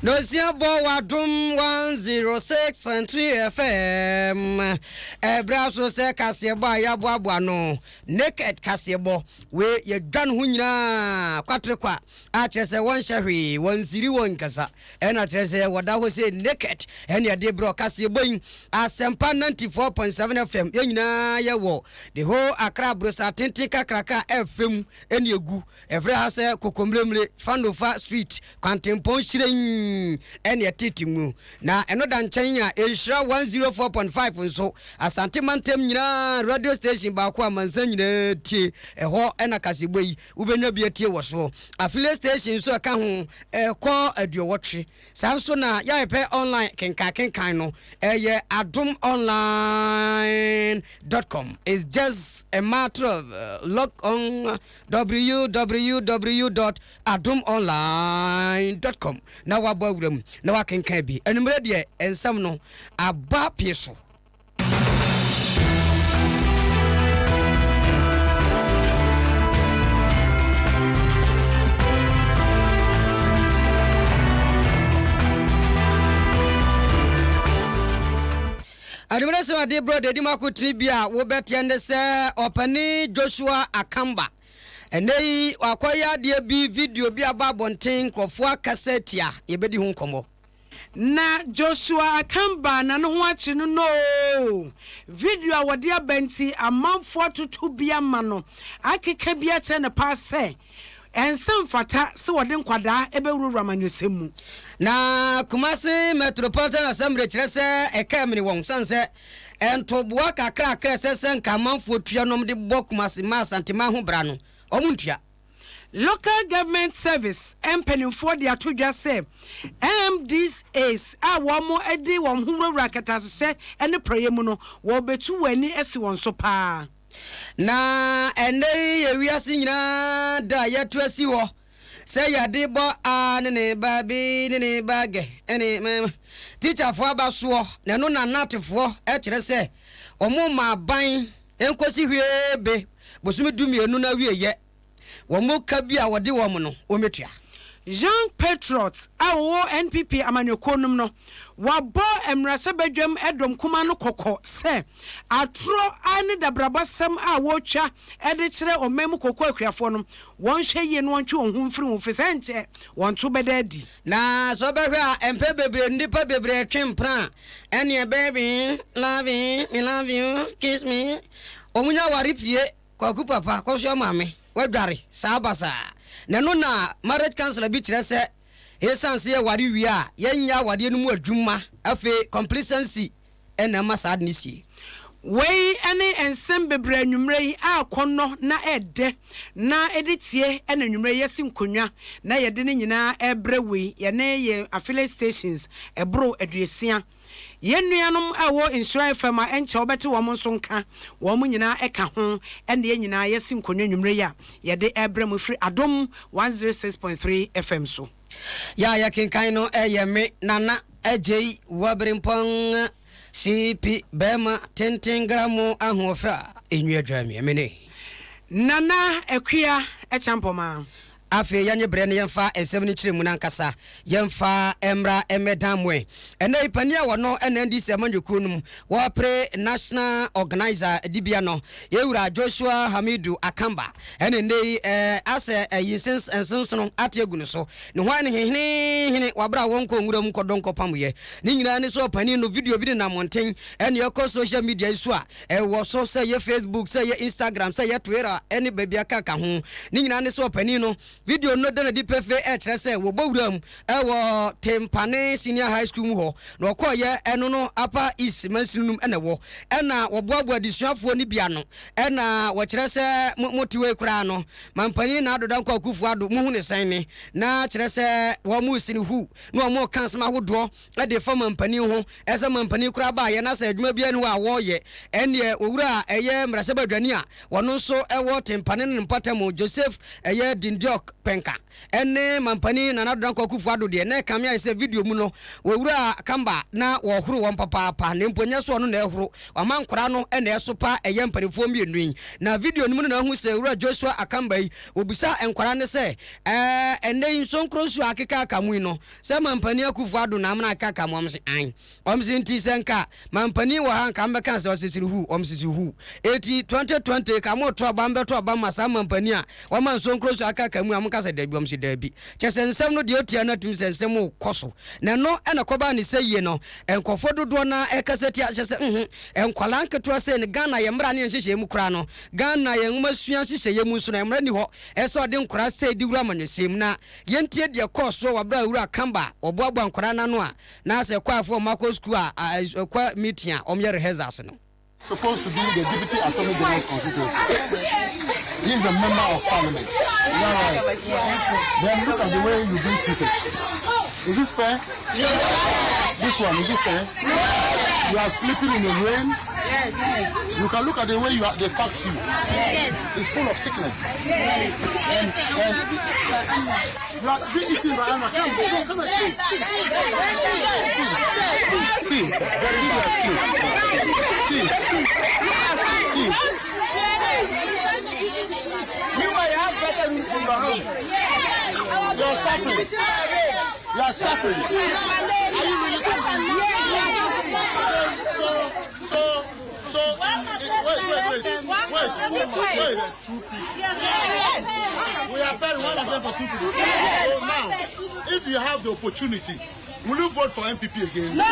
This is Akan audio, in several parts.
Nosia bɔ w'adom 106.3 FM. Ɛberɛ aso sɛ kaseɛbɔ a yɛaboaboa no, naked kaseɛbɔ. Wei yɛdwa ne ho nyinaa kwaterekwa a kyerɛ sɛ wɔnhyɛ hwee, wɔnsiri wɔnkasa. Ɛna kyerɛ sɛ wɔda hɔ sɛ naked ɛne ɛde brɛ ɔkaseɛbɔ yi. Asɛmpa 94.7 FM yɛn nyinaa yɛwɔ the whole Accra aborosa tenten kakraka a ɛfɛ mu ɛne egu. Ɛfrɛ ha sɛ Kokomlemle, Fandofa Street, Kwantempɔn Hyerɛnn ɛne ɛtete mu. Na ɛno da nkyɛn a, Nhyira 104.5 nso, Asante mantam nyinaa radio station baako a amansan nyinaa tie. Ɛhɔ na kaseɛbɔ yi, wobɛnya bi atie wɔ so. Affiliate station nso a ɛka ho, ɛkɔ aduɔwɔtwe. Saa nso na yɛayɛ online kenkankenkan no, ɛyɛ adomonline dot com. It's just a matter of log on www dot adomonline dot com na wabɔ awura mu na wakenkan bi. Anwummerɛ deɛ nsɛm no aba pii so. Adwumire sɛm ade borɔ de adi mu akotene bi a wobɛteɛ ne sɛ ɔpanin Joshua Akamba ɛnɛ yi wakɔyɛ adeɛ bi video bi aba abɔnten nkurɔfoɔ akasa atia yɛbɛdi ho nkɔmmɔ. Na Joshua Akamba na ne ho akyere no no oo. Video a wɔde aba nti amanfoɔ atoto bi ama no akeka bi akyerɛ no paa sɛ ɛnsɛ mfata sɛ wɔde nkwadaa bɛwurawura amanyɔsɛm mu. Na Kumasi Metropolitan Assembly kyerɛ sɛ ɛka amini wɔn sane sɛ ntoboa kakrakra a ɛsɛ sɛ nka amanfoɔ tua nom de bɔ Kumasi ma Asanteman ho bra no, wɔn ntua. Local Government Service mpanimfoɔ de ato dwa sɛ MDAs a wɔde wɔn ho wurawura kɛtɛasehyɛ ne praeɛ mu no, wɔrebɛtu wɔn ani asi wɔn so pa ara. Na ɛnnɛ yi yɛ wiase nyinaa da a yɛatu asi hɔ sɛ yɛde bɔ A ne ne ba B ne ne ba G ne m tikyafoɔ aba soɔ, na ɛno na NATfoɔ kyerɛ sɛ wɔmma aban nkɔsi hwee be bosome dumienu no awieɛ. Wɔn ka bi a wɔde wɔn no, wɔmmɛtua. Young Patriots a wɔwɔ NPP amanyɔkuo nom no, wɔabɔ mmarahyɛbadwam dɔm kumaa no kɔkɔ sɛ atorɔ ne dabrabasɛm a wɔretwa de kyerɛ ɔman mu kooko akuafoɔ no, wɔnhwɛ yie na wɔntwe wɔn ho mfiri ho, firi sɛ ɛnkyɛ wɔn to bɛda adi. Na sɛ wobɛhwɛ a, mpɛn bebree no nnipa bebree twe mpena a, ɛneɛ baby, love me, love you, kiss me, wɔn nya aware pie. Kwaku papa kɔsoa maame wadware saa basaa na ɛno na marriage councilor bi kyerɛ sɛ esan sɛ yɛware wie a yɛnyɛ awadeɛ no mu adwuma afei complacency na ɛma saa ade no sie. Wei ne nsɛm bebree anwummerɛ yi a akɔnnɔ na ɛdɛ na ɛde tie na anwummerɛ yi yɛasi nkonnwa na yɛde ne nyinaa rebrɛ wo yi yɛne yɛn affiliate stations ɛboro aduosia. Yɛn nuanom a ɛwɔ Nhyira FM a ɛnkyɛ wobɛte wɔn nso nka, wɔn nyinaa ka ho na yɛn nyinaa yɛasi nkonnwa anwummerɛ yi a yɛde rebrɛ mo firi Adom 106.3 FM so. Yɛ a yɛkenkan no yɛ me Nana Agyei Waberempɔn CP Bɛɛma tenten gramo ahoɔfɛ a ɛnwi adwa me ne. Nana Akua Kyampɔmaa. Afei yɛnye berɛ no yɛmfa nsɛm no nkyerɛmu no ankasa yɛmfa mmra mmɛdan mo ɛ. Ɛnnɛ yi panin a wɔno na NDC amanyɔkuo no mu wɔrepere National Organiser dibea no, Yɛwura Joshua Hamidu Akamba ɛna ɛnnɛ yi asɛ ayi nsonsono ate agu no so. Ne ho ayɛ no hehenehene wɔ aberɛ a wɔnkɔɔ nwura mu nkɔdɔ nkɔpamoeɛ. Ne nyinaa ne sɛ ɔpanin no video bi nenam mmɔnten ɛne ɛkɔ social media yi so a Ɛwɔ so sɛ ɛyɛ Facebook, sɛ ɛyɛ Instagram, sɛ ɛyɛ Twitter ne baabi a ɛkeka ho. Ne nyinaa ne sɛ ɔpanin no video no da no adi pefee ɛkyerɛ sɛ wɔbɔ wuram wɔ Tempane Senior High School mu hɔ na wɔkɔeɛ, ɛno no Upper East mansini no mu na ɛwɔ, ɛna wɔboaboa adesuafoɔ no bi ano ɛna wɔkyerɛ sɛ mo mote wei koraa no Mampanin Nana Addo Dankwa Akufo Addo mohu ne sɛn ne na kyerɛ sɛ wɔn resini hu na wɔn reka nsɛm ahodoɔ de fa mampanin ho, ɛsɛ mampanin koraa baeɛ na sɛ adwuma biara nni hɔ a wɔreyɛ, ɛnneɛ owura a ɛyɛ mmarahyɛbadwani a ɔno nso wɔ Tempane ne ne mpɔtam, Joseph ɛyɛ Dindiok Kpenka ne Mampanin Nana Addo Dankwa Akufo Addo deɛ, na ɛkame ayɛ sɛ video mu no, Owura Kamba na wɔhoro wɔn papaapa, na mpo nyɛ sɛ ɔno na ɛhoro, wama nkwadaa no na ɛsopa ɛyɛ mpanimfoɔ mmienu yi. Na video no mu no na ahu sɛ Owura Joshua Akamba yi, ɔbisa nkwadaa no sɛ, Ɛɛ, ɛnnɛ yi nsonkro nsuo a akekaaka mu yi no, sɛ Mampanin Akufo Addo na amena akekaaka mu? Wɔn se, Aane. Wɔn se nti sɛ nka mampanin wɔ ha nka mbɛka sɛ ɔsesere hu wɔn sese hu eti 2020 ka mo to aba mbɛto aba ma saa mampanin a wama nsonkro so aka ka mu a mo ka sɛ dabi wɔn se dabi kyɛ sɛ nsɛm no deɛ otia no atum sɛ nsɛm kɔ so na ɛno ɛna kɔbaa ne sɛ yie no nkurɔfoɔ dodoɔ na ɛkasa tia kyɛ sɛ nhu nkwalaa nketewa sɛ no Ghana yɛ mmara ne yɛn nhyehyɛeɛ mu koraa no Ghana yɛn nwoma sua nhyehyɛeɛ mu nso no mmara ni hɔ ɛsɛ ɔde nkwaraa sɛ di wura amanyɔsɛm mu na yɛntie deɛ kɔɔ soɔ wɔ berɛ a wura Kamba wɔboaboa nkwaraa no ano a Na sɛ kwaafo a wɔakɔ sukuu a ɛkɔ meeting a wɔyɛ rehearsals no. Supposed to be the deputy attorney general's constituency. He is a member of parliament. Is that right? Then look at the way you being treated. Is this fair? Yes. This one, is it fair? Yes. You are sleeping in the rain. Yes. You can look at the way you are, they packed you. Yes. It's full of sickness. Yes. And, and you are being eaten by animals. Come, come, come and see. See. See. See. You might have better rooms in your house. You are suffering. You are suffering. Are you really suffering? So, so, so, wait, wait, wait, wait, wait. Two people. We are saying one of them for two people. So now, if you have the opportunity, will you vote for NPP again? No!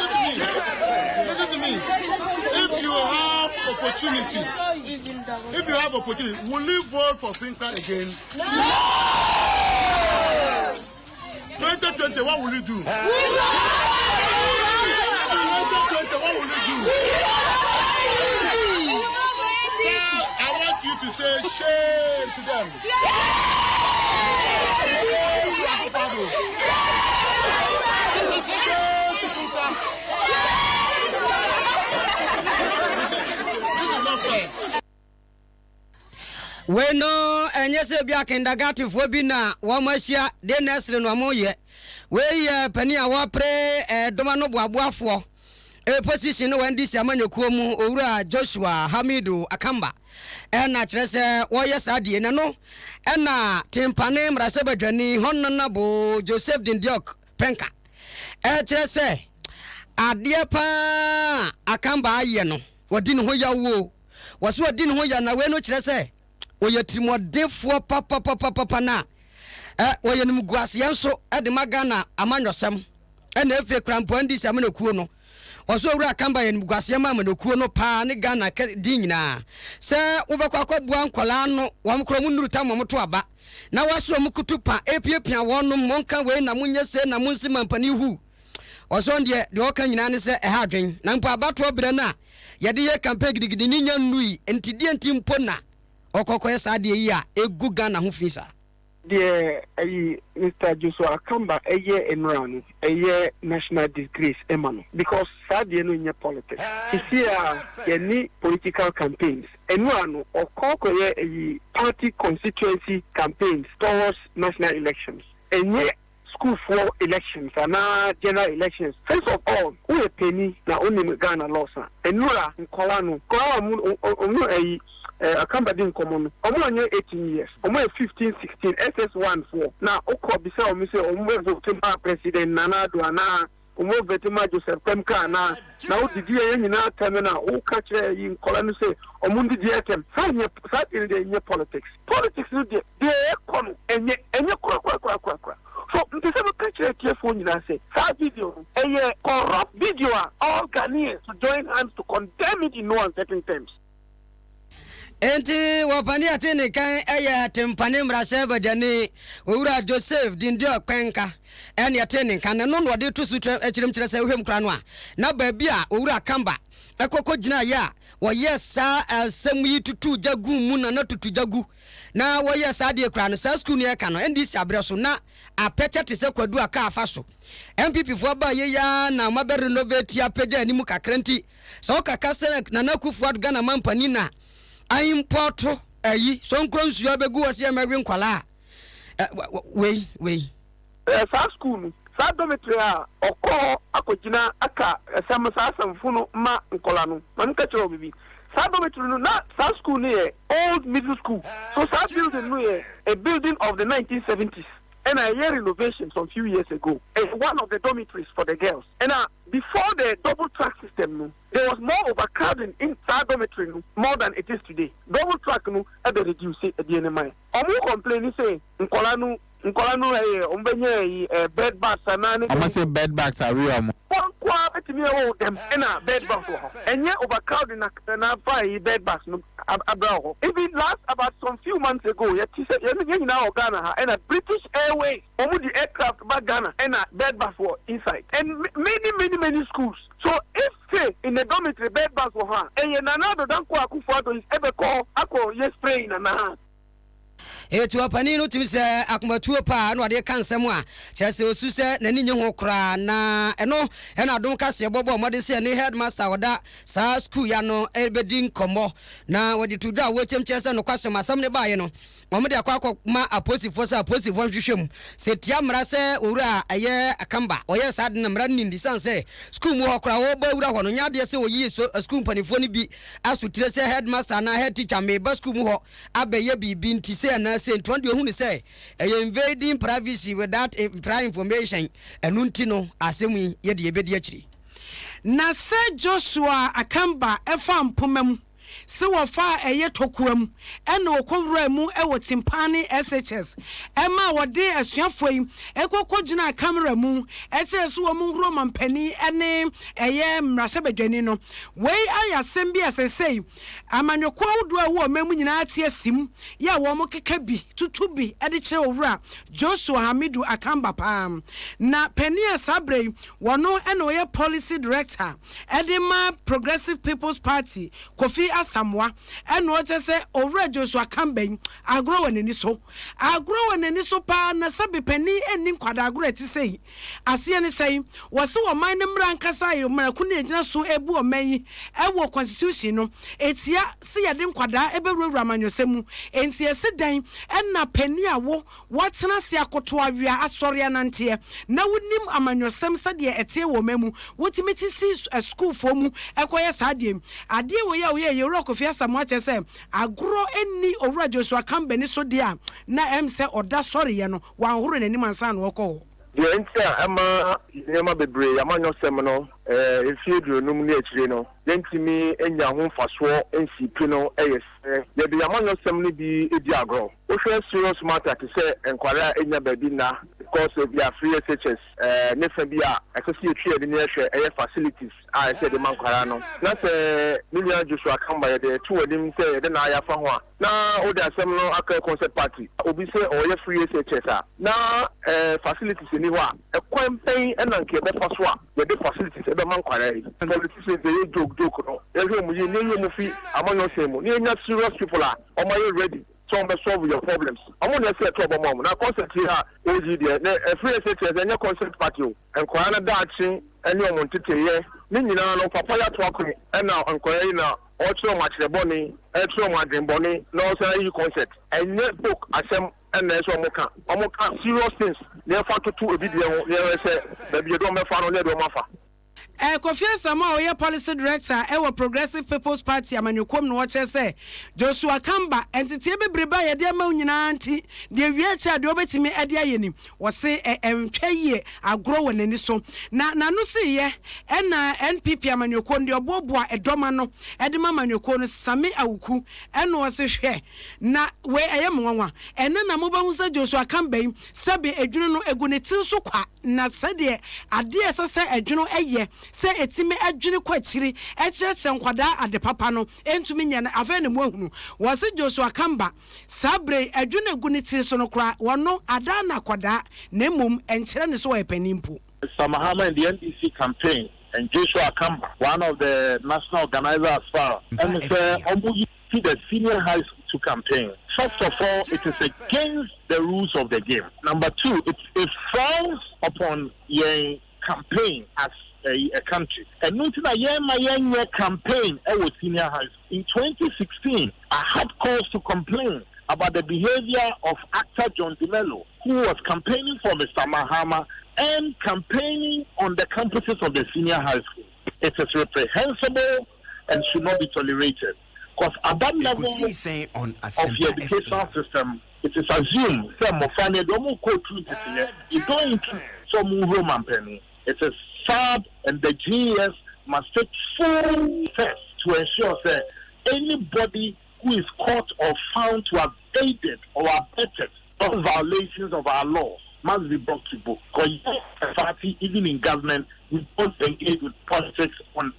Listen to me. Listen to me. If you have opportunity, if you have opportunity, will you vote for Finca again? No! 2020, what will you do? 2020, what will you do? Now, I want you to say shame to them. Shame to Akufo-Addo. Shame to Finca. This is not fair. Wei no ɛnyɛ sɛ bi a kindergartenfoɔ bi na wɔn ahyia de nursery no wɔn yɛ. Wei yɛ panin a wɔpere ɛdɔm ano boaboafoɔ position no wɔ NDC amanyɔkuo mu, Owura Joshua Hamidu Akamba, ɛna kyerɛ sɛ wɔyɛ saa die na no ɛna Tempane mmarahyɛbadwani Honourable Joseph Dindiok Penka ɛkyerɛ sɛ adeɛ paa Akamba ayɛ no wɔdi ne ho yaw o. Wɔse ɔdi ne ho ya na wei no kyerɛ sɛ ɔyɛ tirimɔdenfoɔ papapapapa na ɔyɛ nimguaseɛ nso de ma Ghana amanyɔsɛm ɛna efie kora mpo NDC amanyɔkuo no. Ɔse Owura Akamba yɛ nimguaseɛ ma amanyɔkuo no paa ne Ghana din nyinaa. Sɛ wobɛkɔ akɔboa nkwadaa no wɔn korɔ wɔn nnuru tam wɔn to aba na wase wɔn kutu pa epiapia wɔnom monka wei na monyɛ sei na monsi mampanin huu. Ɔse ɔno deɛ deɛ ɔka nyinaa ne sɛ ɛha adwen na mpo abatoɔ berɛ no a yɛde yɛ campaign gidigidi no nya nnui nti deɛ nti mpo na ɔkɔ kɔyɛ saa adeɛ yi a ɛgu Ghana ho fi saa. Deɛ ɛyi Mister Joshua Akamba ɛyɛ nnora no ɛyɛ national disgrace ɛma no because saa deɛ no nyɛ politics sisi a yɛnni political campaigns nnora no ɔkɔ kɔyɛ ɛyi party constituency campaigns towards national elections ɛnyɛ Sukuufoɔ elections anaa general elections first of all woyɛ panin na wonim Ghana laws a nnura nkwadaa no nkwadaa a ɔmo ɔmo ɛyi ɛɛ Akamba di nkɔmɔ no ɔmo anyɛ 18 years ɔmo yɛ 15 16 SS one foɔ na wokɔ bisa ɔmo sɛ ɔmo bɛ vote ma president Nana Addo anaa ɔmo bɛ vote ma Joseph Kpemka anaa na wo didi yɛn nyinaa atɛm na wo ka kyerɛ ɛyi nkwadaa no sɛ ɔmo ndidi atɛm saa nyɛ saa deɛ no deɛ nyɛ politics. Politics no deɛ, deɛ ɛrekɔ no, ɛnyɛ, ɛnyɛ korakorakorakorakora. So mpɛ sɛ meka kyerɛ atiefoɔ nyinaa sɛ, saa video no, ɛyɛ corrupt video a all Ghanaians to join hands to condemn it in no uncertain terms. Enti wɔpani a ɛte ne kan yɛ Tempane mmarahyɛbadwani Owura Joseph Dindiok Kpenka ɛne ɛte ne nka na ɛno na ɔde to so kyerɛm kyerɛ sɛ wohwɛ mu koraa no a na baabi a Owura Kamba ɛkɔkɔ gyinaeɛ a wɔyɛɛ saa asɛm yi tutuu gya guu mu na na tutu gya gu na wɔyɛɛ saa adeɛ koraa no saa sukuu no yɛka no NDC aberɛ so na apɛkyɛ te sɛ kwadu a kaa fa so. NPP foɔ baa yei ara na wɔabɛ renovate apagya anim kakra nti. Sɛ wokaka sɛ Nana Akufo-Addo Ghana mampanin na aimpɔɔto ayi sonkro nsuo abɛgu hɔ sɛ yɛmmɛwe nkwadaa a, wei, wei. Saa sukuu no, saa dormitory a ɔkɔ hɔ akɔgyina aka asɛm, saa asɛmfo no ma nkɔla no. Ma menka kyerɛ wo biribi. Saa dormitory no, na saa sukuu no yɛ old middle school. So saa building no yɛ a building of the 1970s. Ɛna ɛyɛ renovation some few years ago. Ɛyɛ one of the dormitories for the girls. Ɛna before the double track system no, there was more overcrowding in saa dormitory no more than it is today. Double track no ɛbɛ reduce ɛdeɛ no mae. Ɔmo complain sɛ nkɔla no nkɔla no ɛyɛ ɔmo bɛnya ɛyi ɛ bed bugs anaa ne. Ɔmo se bed bugs awe ɔmo. Wɔn nkoa bɛtumi ɛwɔ wo dɛm ɛna bed bugs wɔ hɔ. Ɛnyɛ overcrowding na na afa ɛyi bed bugs no abra wɔ hɔ. Even last about some few months ago yɛte sɛ yɛn yɛn nyinaa wɔ Ghana ha ɛna British Airways wɔn de aircraft ba Ghana ɛna bed bugs wɔ inside and many many many schools. So if say in the dormitory bed bugs wɔ hɔ a, ɛyɛ Nana Addo Dankwa Akufo-Addo is ɛbɛkɔ akɔ yɛ spraying anaa? Eti ɔpanin no tumi sɛ akomatuo paa na ɔde ka nsɛm a kyerɛ sɛ osu sɛ n'ani nye ho koraa na ɛno ɛna Adom Kaseɛbɔ bɔɔ mmɔden sɛ ɛne headmaster a ɔda saa sukuu yi ano bɛdi nkɔmmɔ na wɔde to dwa a wɔkyɛm kyerɛ sɛ nokwasɛm asɛm no baeɛ no wɔde akɔ akɔma apolisifoɔ sɛ apolisifoɔ nhwehwɛ mu sɛ tia mmara sɛ owura a ɛyɛ Akamba ɔyɛɛ saa ade no mmara no nim de siane sɛ sukuu mu hɔ koraa wɔbɔ awura hɔ no nyɛ adeɛ sɛ wɔyii sukuu mpanimfoɔ no bi asotire sɛ headmaster anaa head teacher meba sukuu mu hɔ abɛyɛ biribi nti sei anaa sei nti ɔno deɛ ɔhu no sɛ ɛyɛ invading privacy without prior information ɛno nti no asɛm yi yɛde yɛbɛdi akyiri. Na sɛ Joshua Akamba faa mpoma mu, se wɔfaa ɛyɛ tɔkoa mu ɛna wɔkɔwuraa mu wɔ Timpani SHS ɛmaa wɔde asuafoɔ yi kɔkɔgyinaa camera mu kyerɛɛ sɛ wɔn nhuru ɔmampanin ne ɛyɛ mmarahyɛbadwani no. Wei ayɛ asɛm bi a seesei Amanyɔkuo ahodoɔ a ɛwɔ ɔman mu nyinaa te asim yɛ a wɔkeka bi tutu bi de kyerɛ Owura Joshua Hamidu Akamba paa. Na panin a saa berɛ yi wɔno na ɔyɛ Policy Director de ma Progressive People's Party, Kofi Asamoah, na ɔkyerɛ sɛ Owura Joshua Akamba yi agorɔ wɔ n'ani so. Agorɔ wɔ n'ani so paa na sɛbe panin nni nkwadaa agorɔ a ɛte sei. Aseɛ ne sɛn? Wɔse ɔman no mmara ankasa a ɛyɛ mmara ko no a ɛgyina so bu ɔman yi wɔ constitution no, ɛtia se yɛde nkwadaa bɛwurawura amanyɔsɛm mu. Enti ɛse dɛn na panin a wo woatena ase akoto awea asɔre ananteɛ na wonim amanyɔsɛm sɛdeɛ ɛteɛ wɔ ɔman mu, wotumi te si sukuufoɔ mu kɔyɛ saa adeɛ yi? Adeɛ wei a woyɛ yi, Owura Kofi Asamoah kyerɛ sɛ agorɔ nni Owura Joshua Kambani so deɛ a na ɛm sɛ ɔda sɔreɛ no wanhoro n'anim ansa na ɔrekɔ hɔ. Deɛ enti a ɛma nneɛma bebree, amanyɔsɛm no, mfeɛ 50 ne akyire no, yɛntumi nnya ho mfasoɔ nsii pi no yɛ sɛ, yɛde yɛn amanyɔsɛm no bi di agorɔ. Wohwɛ serious matter te sɛ nkwadaa a ɛnnya baabi nna because ebia free SHS ne fa bi a ɛsɛ sɛ yɛtwe yɛn ani na yɛhwɛ ɛyɛ facilities a ɛsɛ sɛ yɛde ma nkwadaa no, na sɛ me nua Joshua Kamba yɛde to w'anim sɛ yɛde na ayɛ afa ho a, na wode asɛm no akɔ concert party. Obi sɛ ɔreyɛ free SHS a, na facilities nni hɔ a, ɛkwan bɛn na nka yɛbɛfa so a yɛde facilities bɛma nkwadaa yi? Politicians a ɛyɛ joke joke no, yɛhwɛ wɔn yie na yɛyi wɔn fi amanyɔsɛm mu na yɛnya serious people a wɔayɛ ready sɛ wɔbɛ solve yɛn problems. Wɔn na ɛsɛ yɛto aba ma wɔn. Na concert yi a wɔredi yi deɛ, na free SHS ɛnyɛ concert party o. Nkwadaa no daakye ne wɔn nteteeɛ ne nyinaa no, papa yi ato akone na nkwadaa yi na ɔrekyerɛ wɔn akyerɛ bɔne, ɛrekyerɛ wɔn adwen bɔne na ɔsan ayi concert. Ɛnyɛ book asɛm na ɛsɛ sɛ wɔka. Wɔka serious things na yɛmfa ntoto ebi deɛ ho na yɛhwɛ sɛ baabi yɛde wɔn bɛfa no na yɛde wɔn afa. Kofi Asamoah a ɔyɛ Policy Director wɔ Progressive People's Party amanyɔkuo mu na ɔkyerɛ sɛ Joshua Kamba, nteteɛ bebrebe a yɛde ama wo nyinaa nti, deɛ wie akyire a deɛ wobɛtumi de ayɛ ni. Wɔse ɛntwa yie, agorɔ wɔ n'ani so. Na n'ano siiɛ ɛna NPP amanyɔkuo no deɛ ɔboaboa ɛdɔm ano de ma amanyɔkuo no, Sammy Awuku, ɛna ɔse hwɛ, na wei ɛyɛ me nwanwa, ɛnnɛ na mobɛhu sɛ Joshua Kamba yi, sɛbe ɛdwene no ɛgu ne tiri so kwa, na sɛdeɛ adeɛ a ɛsɛ sɛ ɛdwene yɛ, sɛ ɛtumi dwene kɔ akyiri kyerɛkyerɛ nkwadaa ade papa no, ɛntumi nyɛ no, afei na moahunu. Wɔse Joshua Kamba, Saa berɛ yi, adwene a ɛgu ne tiri so no koraa, ɔno, adaa no akwadaa, na mmom ɛnkyerɛ no sɛ ɔyɛ panin mpo. Mister Mahama and the NDC campaign and Joshua Akamba, one of the national organizer as far ɛne sɛ ɔmo yi fi the senior high school to campaign. First of all, it is against the rules of the game. Number two, it it frowns upon yɛn campaign as. ɛyi a country. Ɛno nti na yɛn ma yɛnyɛ campaign ɛwɔ senior high school. In 2016, I had cause to complain about the behavior of actor John Dumelo, who was campaigning for Mr. Mahama and campaigning on the campuses of the senior high school. It is reprehensible and should not be tolerated. Because at that level of the educational system, it is assumed sɛ mmɔfra no yɛde wɔn kɔ turu nteteyɛ, you don't into sɛ wɔn wuro mampanin. It is sad and the GES must take full steps to ensure sɛ anybody who is caught or found to have aided or abetted those violations of our laws must be brought to book. Because yɛn as a party, even in government, we don't engage with politics on.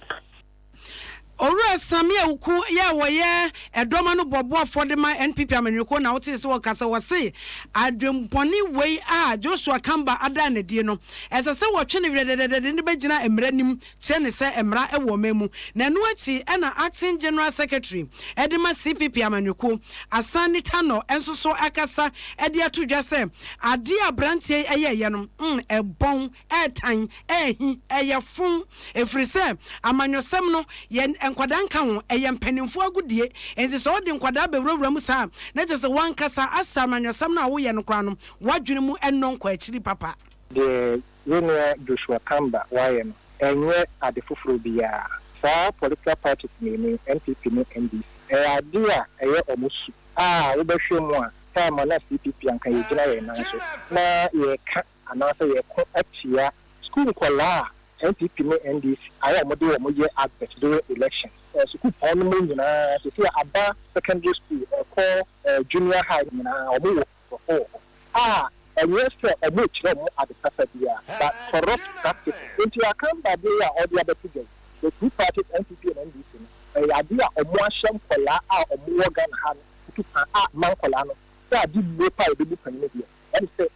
Owura Sammy Awuku yi a ɔyɛ ɛdɔm ano boaboafoɔ de ma NPP amanyɔkuo na wotee sɛ ɔkasa, ɔse adwenbɔne wei a Joshua Kamba adaa no adie no, ɛsɛ sɛ wɔtwe no werɛdɛdɛdɛ de no bɛgyina mmara anim kyerɛ no sɛ mmara wɔ ɔman mu. Na ɛno akyi na Acting General Secretary de ma CPP amanyɔkuo, Asani Tanor nso so akasa de ato dwa sɛ adeɛ a aberanteɛ yi yɛeɛ no, ɛbɔn. Ɛɛtan, ɛɛhi, ɛyɛ fon, ɛfiri sɛ amanyɔsɛm no, yɛ nkwadaa nka ho, ɛyɛ mpanimfoɔ agodie. Enti sɛ wode nkwadaa bɛwurawura mu saa a, na kyerɛ sɛ w'ankasa asɛ amanyɔsɛm no a woyɛ no koraa no, w'adwene mu nnɔ nkɔ akyiri papa. Deɛ yɛn nua Joshua Kamba wayɛ no, ɛnyɛ ade foforɔ biara. Saa political parties mmienu yi, NPP ne NDC, ɛyɛ adeɛ a ɛyɛ wɔn su a wobɛhwɛ mu a, time a na CPP anka yɛgyina yɛn nan so na yɛreka anaasɛ yɛko atia sukuu nkwadaa a NPP ne NDC ayɛ a wɔde wɔn yɛ advert during elections. Sukuu pɔn no mu nyinaa seesei aba secondary school ɛkɔ junior high nyinaa wɔn wɔ nkurɔfoɔ wɔ hɔ a ɛnyɛ sɛ wɔn rekyerɛ wɔn ade papa biara but corrupt practices. Nti Akamba adeɛ yi a ɔde abɛto dwa yi the two parties NPP and NDC no ɛyɛ adeɛ a wɔn ahyɛ nkwadaa a wɔn wɔ Ghana ha no kutu pa a ma nkwadaa no sɛ ade mmire pa a yɛbɛbu panin deɛ Ɛne sɛ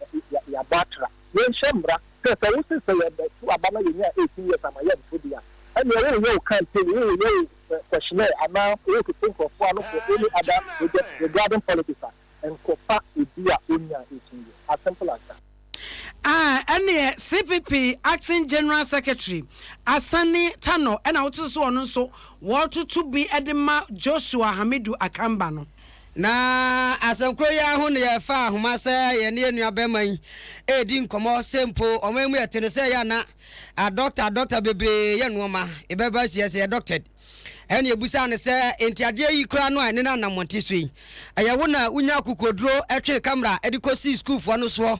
yɛabɔ atra. Yɛnhyɛ mmara sɛ sɛ wose sɛ yɛbɛto aba na yɛnya 18 years ama yɛnto deɛ a, ɛneɛ woreyɛ wo campaign, woreyɛ wo questionnaire anaa woretoto nkurɔfoɔ ano for any other project regarding politics a, nkɔfa obi a ɔnyaa 18 years. As simple as that. A ɛneɛ CPP Acting General Secretary Asani Tanor ɛna wote so ɔno nso wɔretoto bi de ma Joshua Hamidu Akamba no. Na asɛm koro yi ara ho na yɛfaa ahoma sɛ yɛne yɛn nuabarima yi redi nkɔmmɔ sɛ mpo ɔman yi mu yɛte no sɛ ɛyɛ a na adɔkta adɔkta bebree yɛ nnoɔma ɛbɛba asie sɛ yɛ doctored. Ɛna yɛbisaa no sɛ enti adeɛ yi koraa no a ɛne no anammɔnten so yi ɛyɛ wo na wonya akokoɔduro twee kamera de kɔsii sukuufoɔ no soɔ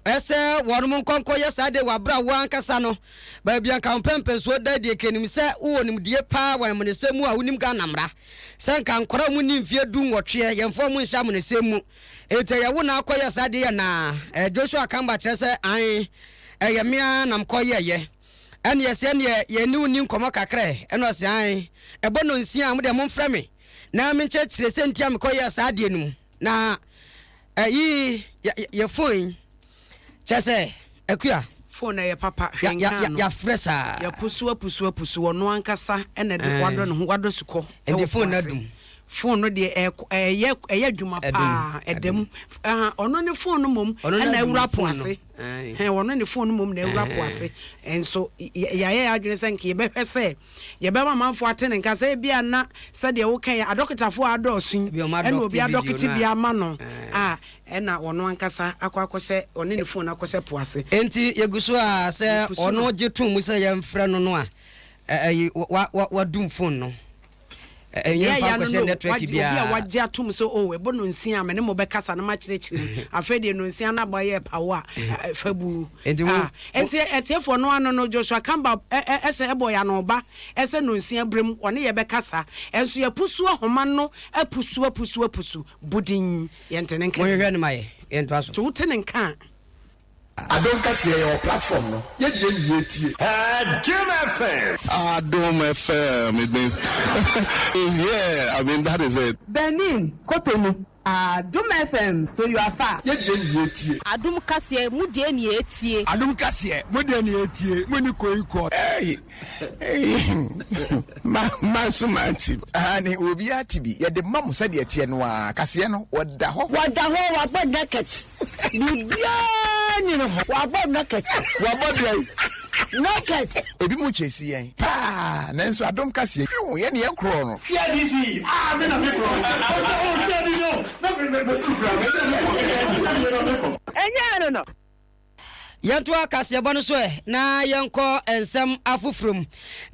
sɛ wɔnom nkɔ nkɔyɛ saa adeɛ wɔ aberɛ a wo ankasa no baabi a nka wo mpɛmpɛnsoɔ da deɛ nka ɛnim sɛ wowɔ nimdie paa wɔ amanesɛm mu a wonim Ghana mmara. Sɛ nka nkwadaa a wɔnni mfeɛ du nwɔtweɛ, yɛmfa wɔn nhyɛ amonesɛm mu. Enti ɛyɛ wo na akɔyɛ saa adeɛ yi anaa? Ɛɛ, Joshua Kamba kyerɛ sɛ, Aane, ɛyɛ me ara na mekɔyɛeɛ. Ɛnna yɛse, Ɛnneɛ yɛne wo nni nkɔmmɔ kakra ɛ? Ɛnna ɔse, Aane, ɛbɔ nnɔnsia a, mo deɛ momfrɛ me na menkyerɛkyerɛ sɛ nti a mekɔyɛɛ saa adeɛ no mu. Na ɛyi, yɛ, yɛ phone yi. Kyerɛ sɛ, Akua. Phone no ɛyɛ papa, hwɛ nka ano. Yɛafrɛ saa. Yɛapusu apusu apusu, ɔno ankasa na ɛde wadɔ ne ho, wadɔ sukɔ. Nti phone no adum. Phone no deɛ ɛyɛ ɛyɛ adwuma paa, ɛda mu. Ɔno ne phone no mmom ɛna awura po ase. Ɔno ne phone no mmom na awura po ase. Nso yɛayɛ yɛn adwene sɛ nka yɛbɛhwɛ sɛ yɛbɛma amanfoɔ ate ne nka sɛ ebia na sɛdeɛ woka yi adɔkotafoɔ a adɔɔso yi ɛna obi adɔkete bi ama no a Ɛna ɔno ankasa akɔ akɔhyɛ, ɔne ne phone akɔhyɛ po ase. Enti yɛgu so ara sɛ Yɛpusu no. ɔno gye tom sɛ yɛmfrɛ no no a, ɛyi, wa, wa, wadum phone no. Ɛ, Deɛ yɛmfa ɛya no nkɔhyɛ no, network wagye, obi a biara. wagye atom sɛ oh, ɛbɔ nonsia a, me ne mo bɛkasa na makyerɛkyerɛ mu. Afei deɛ nonsia no abɔ ayɛ pawo a, ɛ, fa bu. Enti wo, Ah, wo. enti atiefoɔ no ano no, Joshua Campbell ɛ, ɛ, ɛsɛ ɛbɔ yɛn ano ba ɛsɛ nonsia berɛ mu, ɔne yɛ bɛkasa. Ɛnso yɛapusu ahoma no, apusu, apusu, apusu, budin. Yɛnte ne nka bio. Monhwehwɛ no ma yɛ, yɛntoa so. So wote ne nka a? Adom kaseɛ yɛwɔ platform no yɛ deɛ ne yɛ tie. Jim FM. Adom FM it means yeah I mean that is it. Benin, Cotonou. Adom FM, so you are far. Yɛ deɛ ne yɛ tie. Adom kaseɛ, mo deɛ ne yɛ tie. Adom kaseɛ, mo deɛ ne yɛ tie. Mo ni koi kɔ. Ei ei ma ma nso mante. Aane, obiara te bi. Yɛde ma mo sɛdeɛ ɛteɛ no ara. Kaseɛ no, wɔda hɔ. Wɔda hɔ, wabɔ naked. Biribiara nni ne ho. Wabɔ naked. Wabɔ deɛn? Naked! Ebinom kyesi yɛn paa nanso adom kaseɛ hwiw yɛne yɛn korɔ no. Tia DC ah me na me korɔ oh tia DC oh na me me me duru kura me me me me me kɔ. Ɛnyɛ ɛno no. Yɛntoa kaseɛbɔ no so ɛ na yɛnkɔ nsɛm afoforɔ mu.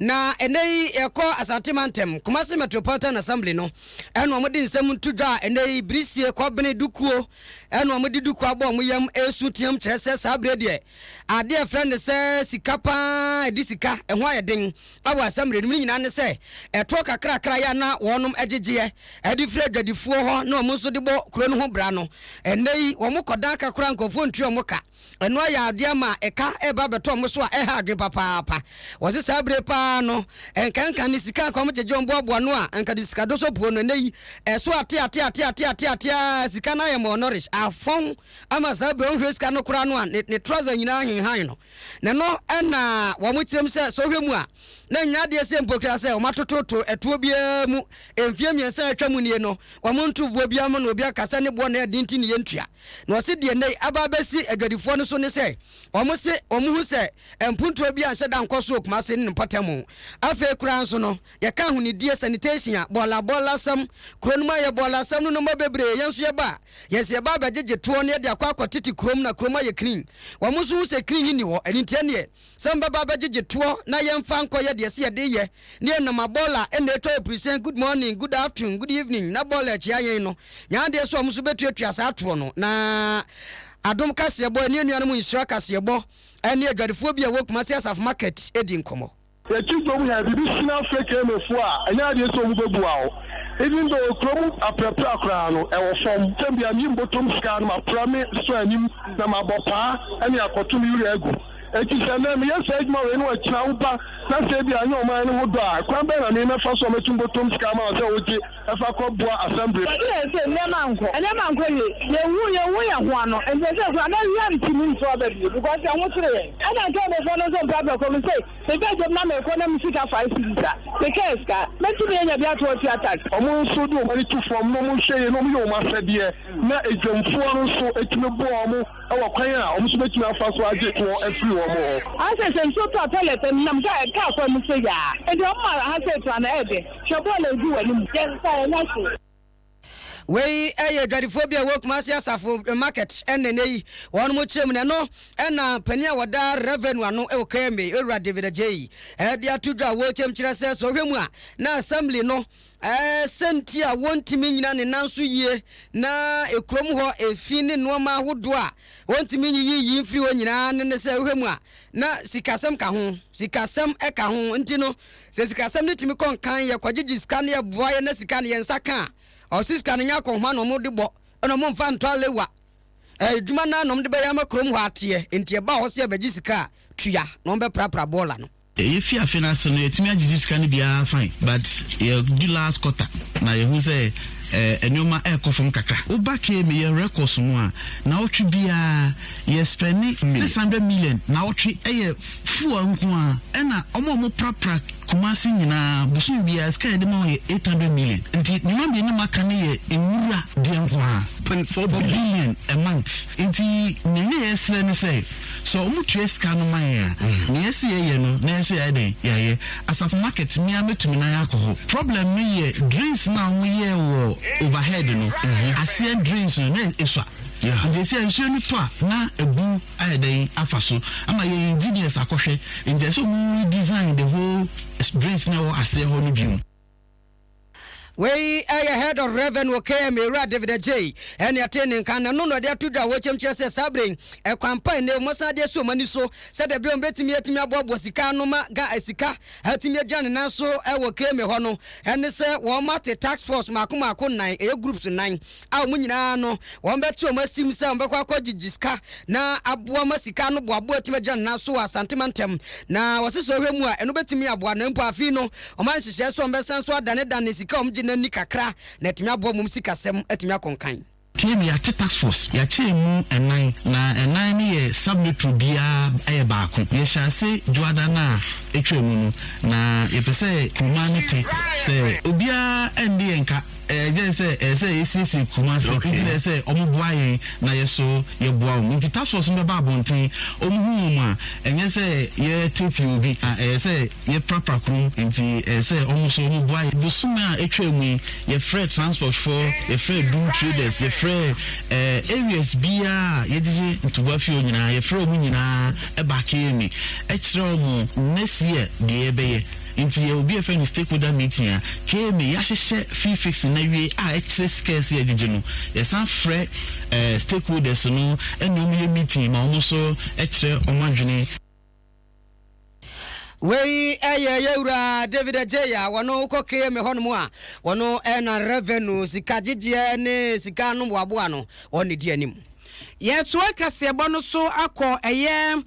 Na ɛnnɛ yi yɛkɔ Asante Mantam, Kumasi Metropolitan Assembly no ɛna wɔde nsɛm nto dwa a ɛnnɛ yi Birisie, Kɔbene, Dukuo ɛna wɔde duku abɔ wɔn yam ɛresu team kyerɛ sɛ saa berɛ deɛ adeɛ a ɛfrɛ no sɛ sika pa ara ɛde sika ɛho ayɛ den wɔ Assembly no mu. Ne nyinaa ne sɛ ɛtoɔ kakrakra yɛ a na wɔnom gyegyeɛ de firi adwadifoɔ hɔ na wɔn nso de bɔ kuro no ho bra no, ɛnnɛ yi wɔkɔdan ka koraa nkurɔfoɔ ntua wɔn ka. Ɛno ayɛ adeɛ ama ɛka reba abɛtɔ wɔn so a ɛha adwene papaapa. Wɔse saa berɛ yi pa ara no, nka nka ne sika a nka wɔgyegye wɔn boaboa ano a nka de sika dosɔ puo no, ɛnnɛ yi ɛso ate ate ate ate ate ate ara, sika no ayɛ malnourished, afɔn ama saa berɛ yi wohwɛ sika no koraa no a, ne ne trouser nyinaa ahenhan no. Na ɛno na wɔkyerɛ mu sɛ, sɛ wohwɛ mu a, na ɛnyɛ adeɛ sɛ mpo koraa sɛ wɔatototo ɛtoɔ biara mu mfeɛ mmiɛnsa a atwa mu nie no, wɔnto boɔ biara mu na obi aka sɛ ne boɔ na ɛyɛ den nti ne yɛntua. Na wɔse deɛ nnɛ yi aba abɛsi adwadifoɔ no so ne sɛ, wɔse wɔhu sɛ mpuntuo biara nhyɛ da nkɔ so wɔ Kumase ne ne mpɔtam. Afei koraa nso no, yɛka ahonidie, sanitation, a, bɔɔlabɔɔlasɛm, kuro no mu ayɛ bɔɔlasɛm no nnoɔma bebree, yɛn nso yɛba a, Yɛn sɛ yɛba abɛgyegye toɔ na yɛde akɔ akɔtete kurom na kurom ayɛ clean. Wɔn nso hu sɛ clean nni hɔ, ɛno nti ɛnneɛ sɛ mobɛba abɛgyegye toɔ na yɛmfa nkɔyɛ deɛ ɛsɛ yɛde yɛ na yɛnam a bɔɔla na ɛtwa apurisɛn good morning, good afternoon, good evening na bɔɔla akyia yɛn no, nyɛ adeɛ sɛ wɔn nso bɛtuatua saa toɔ no. Na Adom Kaseɛbɔ ɛne anuanom Nhyira Kaseɛbɔ ɛne adwadifoɔ bi a ɛwɔ Kumasi Asafo Market di nkɔmmɔ. Yɛte dwom hɛn biribi sin afrɛ Kmfoɔ a, ɛnyɛ adeɛ sɛ ɔmu bɛbua wo. Even though kuro mu aprapra koraa no, ɛwɔ fam. Tɛm biara meyi me bɔtɔm sika na mapra me store anim na mabɔ paa ne akɔto me wura agu. Enti sɛ nnɛ meyɛ saa adwuma wei na ɔkyena woba na sɛ ebia ɛnyɛ ɔman no ho dɔ a, kwan bɛn na me mɛfa so a mɛtu me bɔtɔm sika ama wo sɛ wogye fa kɔ boa assembly? Yɛde yɛn sɛ nneɛma nkɔ nneɛma nkɔ yie yɛnhu yɛnhu yɛn ho ano nti ɛsɛ koraa na rent no nso aba bio because yɛn ho kyere yɛn ɛna nkramofoɔ no nso mprapra kɔm sɛ meba dwam na mekɔ na me sika 5 cedis a mekaa sika mɛtumi anya bi ato atua tax. Wɔn nso de wɔn ani to fam na wɔhwɛ yie na wɔyɛ wɔn asɛdeɛ na adwamfoɔ no nso tumi boa wɔn wɔ kwan a wɔn nso bɛtumi afa so agye toɔ afiri wɔn hɔ. Aha sɛ sɛ nsuo tɔ a toilet ɛnenam kaa kwan mu sɛ yaa nti wɔn ma aha sɛ etu ano ɛɛden. Hwɛ bɔɔl a egu w'anim. Yɛn nsa yɛnyɛ hwee. Wei yɛ adwadifoɔ bi a ɛwɔ Kumasi Asafo market ɛna ɛnɛ yi wɔn mo kyerɛ mu na ɛno ɛna panin a wɔda revenue ano ɛwɔ KMA Owura David Adjei ɛde ato dwa a wɔrekyɛm kyerɛ sɛ sɛ ɔhwɛ mu a na assembly no sɛnti a wɔntumi nyina ne nan so yie na ekurom hɔ efi ne nnoɔma ahodoɔ a wɔntumi nyiyi yi mfiri hɔ nyinaa ne ne sɛ wohwɛ mu a na sikasɛm ka ho sikasɛm ɛka ho nti no Sɛ sikasɛm no tumi kɔ nkan, yɛkɔgyegye sika na yɛboa yɛn na sika no yɛn nsa ka a, ɔse sika no nyɛ akɔnhoma na wɔde bɔ na wɔmfa ntɔ alewa. Adwuma no ara na wɔde bɛyɛ ama kurom hɔ ateɛ, enti ɛba hɔ sɛ yɛbɛgye sika a, tua na wɔbɛprapra bɔɔla no. Yɛfi afe no ase no yɛtumi agyegye sika no biara fine but yɛdu last quarter na yɛhu sɛ nneɛma ɛrekɔ fam kakra. Woba KMA yɛn records mu a, naawɔtwe biara yɛ spɛne 600 million naawɔtwe ɛyɛ fuel nko ara ɛna wɔn a wɔprapra Kumasi nyinaa bosome biara sika a yɛde ma wɔn yɛ 800 million nti nneɛma mmienu a maka no yɛ nwura deɛ nko ara. Point four billion a month nti nea na yɛsrɛ ne sɛ sɛ wɔn tua sika no ma yɛn a nea ɛsɛ yɛyɛ no na yɛn nso yɛayɛ dɛn yɛayɛ. Asafo market me ara mɛtumi nan akɔ hɔ problem no yɛ drains no a wɔn yɛɛ wɔ overhead no aseɛ drains no na esua. Nti sɛ nsuo no tɔ a na abu ayɛ dɛn afa so ama yɛn engineers akɔhwɛ nti ɛsɛ ɔmo redesign the whole drains na ɛwɔ aseɛ hɔ no bio. Wei yɛ Head of Revenue wɔ KMA, Owura David Adjei, ɛne ɛtee ne nka, na ɛno na ɔde ato dwa a wɔkyɛm kyerɛ sɛ saa berɛ yi, ɛkwan pa nnɛ wɔsan de asi wɔn ani so sɛdeɛ ɛbɛyɛ wɔbɛtumi atumi aboaboa sika ano ma Ga sika atumi agyina ne nan so wɔ KMA hɔ no, ɛne sɛ wɔate task force mmaako mmaako nnan, ɛyɛ groups nnan. a wɔn nyinaa no wɔbɛte wɔn asim sɛ wɔbɛkɔ akɔgyegye sika na aboa ma sika ano boaboa atumi agyina ne nan so wɔ Asante mantam. Na wɔse sɛ wohwɛ mu a, ɛno bɛtumi aboa na mpo afei no wɔayɛ nhyehyɛe sɛ wɔbɛsan so adanedane sika a wɔgye no ani kakra na atumi aboa mmom sikasɛm atumi akɔ nkan. KM, Yɛate task force, yɛakyɛ ɛmu ɛnan, na ɛnan no yɛ sub-metro biara yɛ baako. Yɛhyɛ ase Dwoada no a atwa mu no, na yɛpɛ sɛ kuroman no te sɛ obiara nde yɛn ka. Ɛyɛ sɛ ɛyɛ sɛ yɛsiesie Kumasi nti na ɛyɛ sɛ wɔn boa yɛn na yɛ so yɛ boa wɔn. Nti task force no bɛba abɔnten, wɔn hu wɔn a, ɛnyɛ sɛ yɛ teetee obi, na ɛyɛ sɛ yɛ prapra kurom nti ɛyɛ sɛ wɔn nso wɔn boa yɛn. Bosome a atwaa mu yi, yɛ frɛɛ transport foɔ, yɛ frɛɛ dum traders, yɛ frɛɛ ɛɛ areas biara a yɛgyegye ntoboa fie hɔ nyinaa, yɛ frɛɛ wɔn nyinaa ɛbaa KMA ɛkyerɛ wɔn next year deɛ yɛbɛyɛ. Nti yɛwɔ bi a yɛfrɛ no stakeholder meeting a KMA yɛahyehyɛ fee fixing no awie a ɛkyerɛ sika a ɛsɛ yɛgyegye no. Yɛsan frɛ eh, stakeholders no ɛne wɔn yɛ meeting ma wɔn nso kyerɛ wɔn adwene. Wei yɛ yɛwura David Adjei a wɔno wokɔ KMA hɔnom a wɔno na revenue, sika gyegyeɛ ne sika ano boaboa no wɔn na ɛdi anim. Yɛretoa kaseɛbɔ no so akɔ ɛyɛ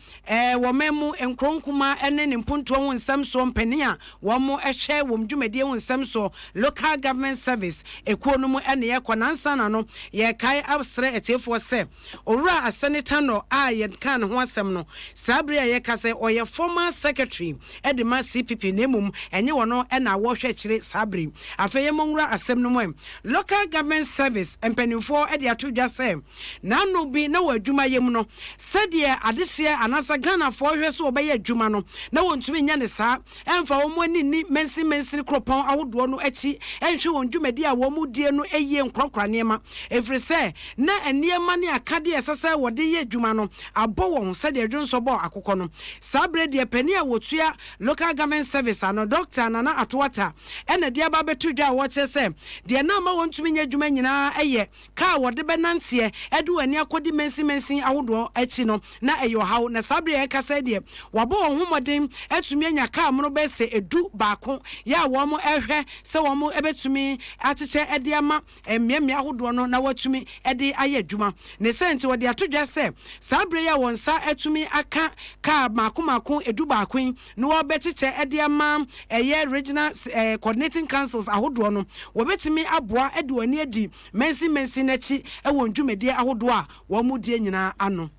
wɔ man mu nkuro nkumaa ne ne mpuntuo ho nsɛm soɔ mpanin a wɔn hwɛ wɔn dwumadie ho nsɛm soɔ, Local Government Service, ekuo no mu ne yɛrekɔ. Nansa na no yɛrekae asrɛ atiefoɔ sɛ Owura Asani Tanor a yɛkaa ne ho asɛm no saa bere a yɛreka sɛ ɔyɛ former secretary de ma CPP na mmom ɛnyɛ ɔno na wɔrehwɛ akyire saa bere yi. Afei yɛmmɔ nwura asɛm no mu ɛ. Local Government Service mpanimfoɔ de ato dwa sɛ n'ano bi na wɔ adwumayɛ mu no, sɛdeɛ adehyeɛ anaasɛ Ghanafoɔ hwɛ sɛ wɔbɛyɛ adwuma no, na wɔntumi nyɛ no saa, ɛmfa wɔn ani nni mansin mansini kuropɔn ahodoɔ no akyi nhwɛ wɔn dwumadie a wɔn die no yie nkorɔkorɔ nneɛma, ɛfiri sɛ na nneɛma ne akadeɛ a ɛsɛ sɛ wɔde yɛ adwuma no abɔ wɔn sɛdeɛ dwonsɔ bɔɔ akokɔ no. Saa berɛ deɛ panin a wɔtua Local Government Service ano, Dɔkta Nana Ato Atta na ɛde aba abɛto dwa a wɔkyerɛ sɛ deɛ na ama wɔntumi nyɛ adwuma nyinaa yɛ kaa a wɔde bɛnanteɛ de wɔn ani akɔdi mansin mansin ahodoɔ akyi no na ɛyɛ ɔhaw na saa bere a yɛrekasa yi deɛ wɔabɔ wɔn ho mmɔden atumi anya kaa mono bɛyɛ sɛ edu baako yɛ a wɔrehwɛ sɛ wɔbɛtumi akyekyɛ de ama mmeammea ahodoɔ no na wɔatumi de ayɛ adwuma. Ne saa nti, wɔde ato dwa sɛ saa berɛ yi a wɔn nsa atumi aka kaa mmaako mmaako dubaako yi na wɔrebɛkyekyɛ de ama ɛyɛ Regional Coordinating Councils ahodoɔ no, wɔbɛtumi aboa de wɔn ani adi mansin mansin no akyi wɔ dwumadie ahodoɔ a wɔdie nyinaa ano.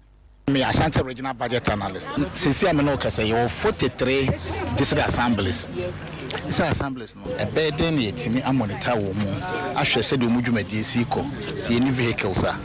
Meyɛ Ashanti Regional Budget Analyst. Seesei a me ne wo kasa yi, yɛwɔ 43 district assemblies. District assemblies no, ɛbɛyɛ dɛn na yɛatumi amonitor wɔn mu ahwɛ sɛdeɛ wɔn dwumadie si rekɔ sɛ yɛnni vehicles a?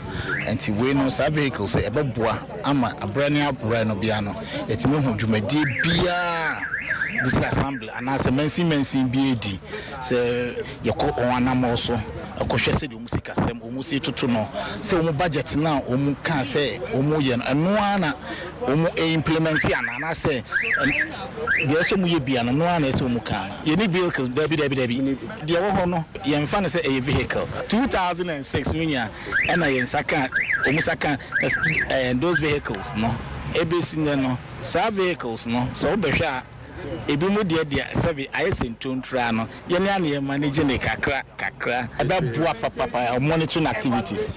Nti wei no, saa vehicles yi, ɛbɛboa ama aberɛ ne aberɛ no biara no, yɛatumi ahu dwumadie biara a district assembly anaasɛ mansin mansin bi redi. Sɛ yɛkɔ wɔn anammɔn so kɔhwɛ sɛdeɛ wɔn sikasɛm, wɔn si toto no, sɛ wɔn budget no a wɔn kaa sɛ wɔn yɛ no, ɛno ara na wɔn implement anaa, anaasɛ deɛ ɛsɛ wɔn yɛ bia no, ɛno ara na ɛsɛ wɔn ka anaa. Yɛnni vehicles, dabi dabi dabi, deɛ ɛwɔ hɔ no yɛnfa no sɛ ɛyɛ vehicle. 2006 me nua ɛna yɛn nsa ka, wɔn nsa ka those vehicles no, ɛbɛsi nnɛ no saa vehicles no sɛ wobɛhwɛ a, Ebinom deɛ deɛ sɛbe ayɛ sɛ ntonturaa no, yɛne a na yɛ manage no kakra kakra. Ɛbɛboa papapa monitoring activities.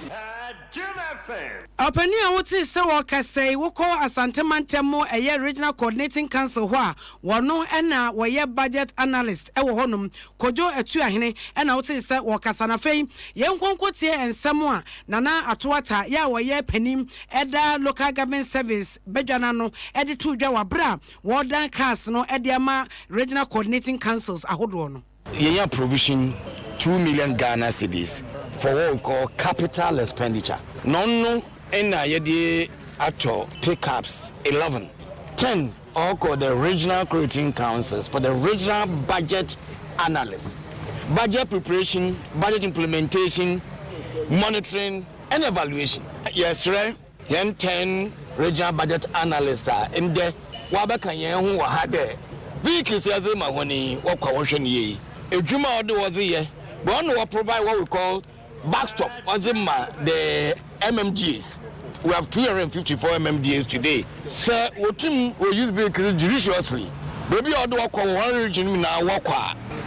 Ɔpanin a wotee sɛ ɔrekasa yi, wokɔ Asante mantam mu ɛyɛ Regional Coordinating Council hɔ a, wɔno na wɔyɛ Budget Analyst wɔ hɔnom. Kojo Atuahene na wotee sɛ ɔrekasa no. Afei yɛnkɔ nkɔtie nsɛm a Nana Ato Atta yɛ a ɔyɛ panin da Local Government Service badwa no ano de too dwa wɔ aberɛ a Wɔredan cars no de ama Regional Coordinating Councils ahodoɔ no. Yɛnya provision 2 million Ghana cedis for what we call capital expenditure na ɔno na yɛde atɔ pickups 11, 10 ɔkɔ the regional coordinating councils for the regional budget analysts, budget preparation, budget implementation, monitoring and evaluation. Yɛsrɛ hɛn 10 regional budget analysts a ndɛ wɔabɛka hɛn ho wɔ ha dɛ vehicles yɛdze ma hɔn yi, wɔkɔ a wɔhwɛ no yie. Edwuma a ɔde wɔdze yɛ, but ɔno wɔ provide what we call backstop ɔdze ma the MMDAs. We have 254 MMDAs today. Sɛ wotum wɔ use vehicles judiciously, beebi a ɔde wɔkɔ wɔ hɔn region mu nyinaa wɔkɔ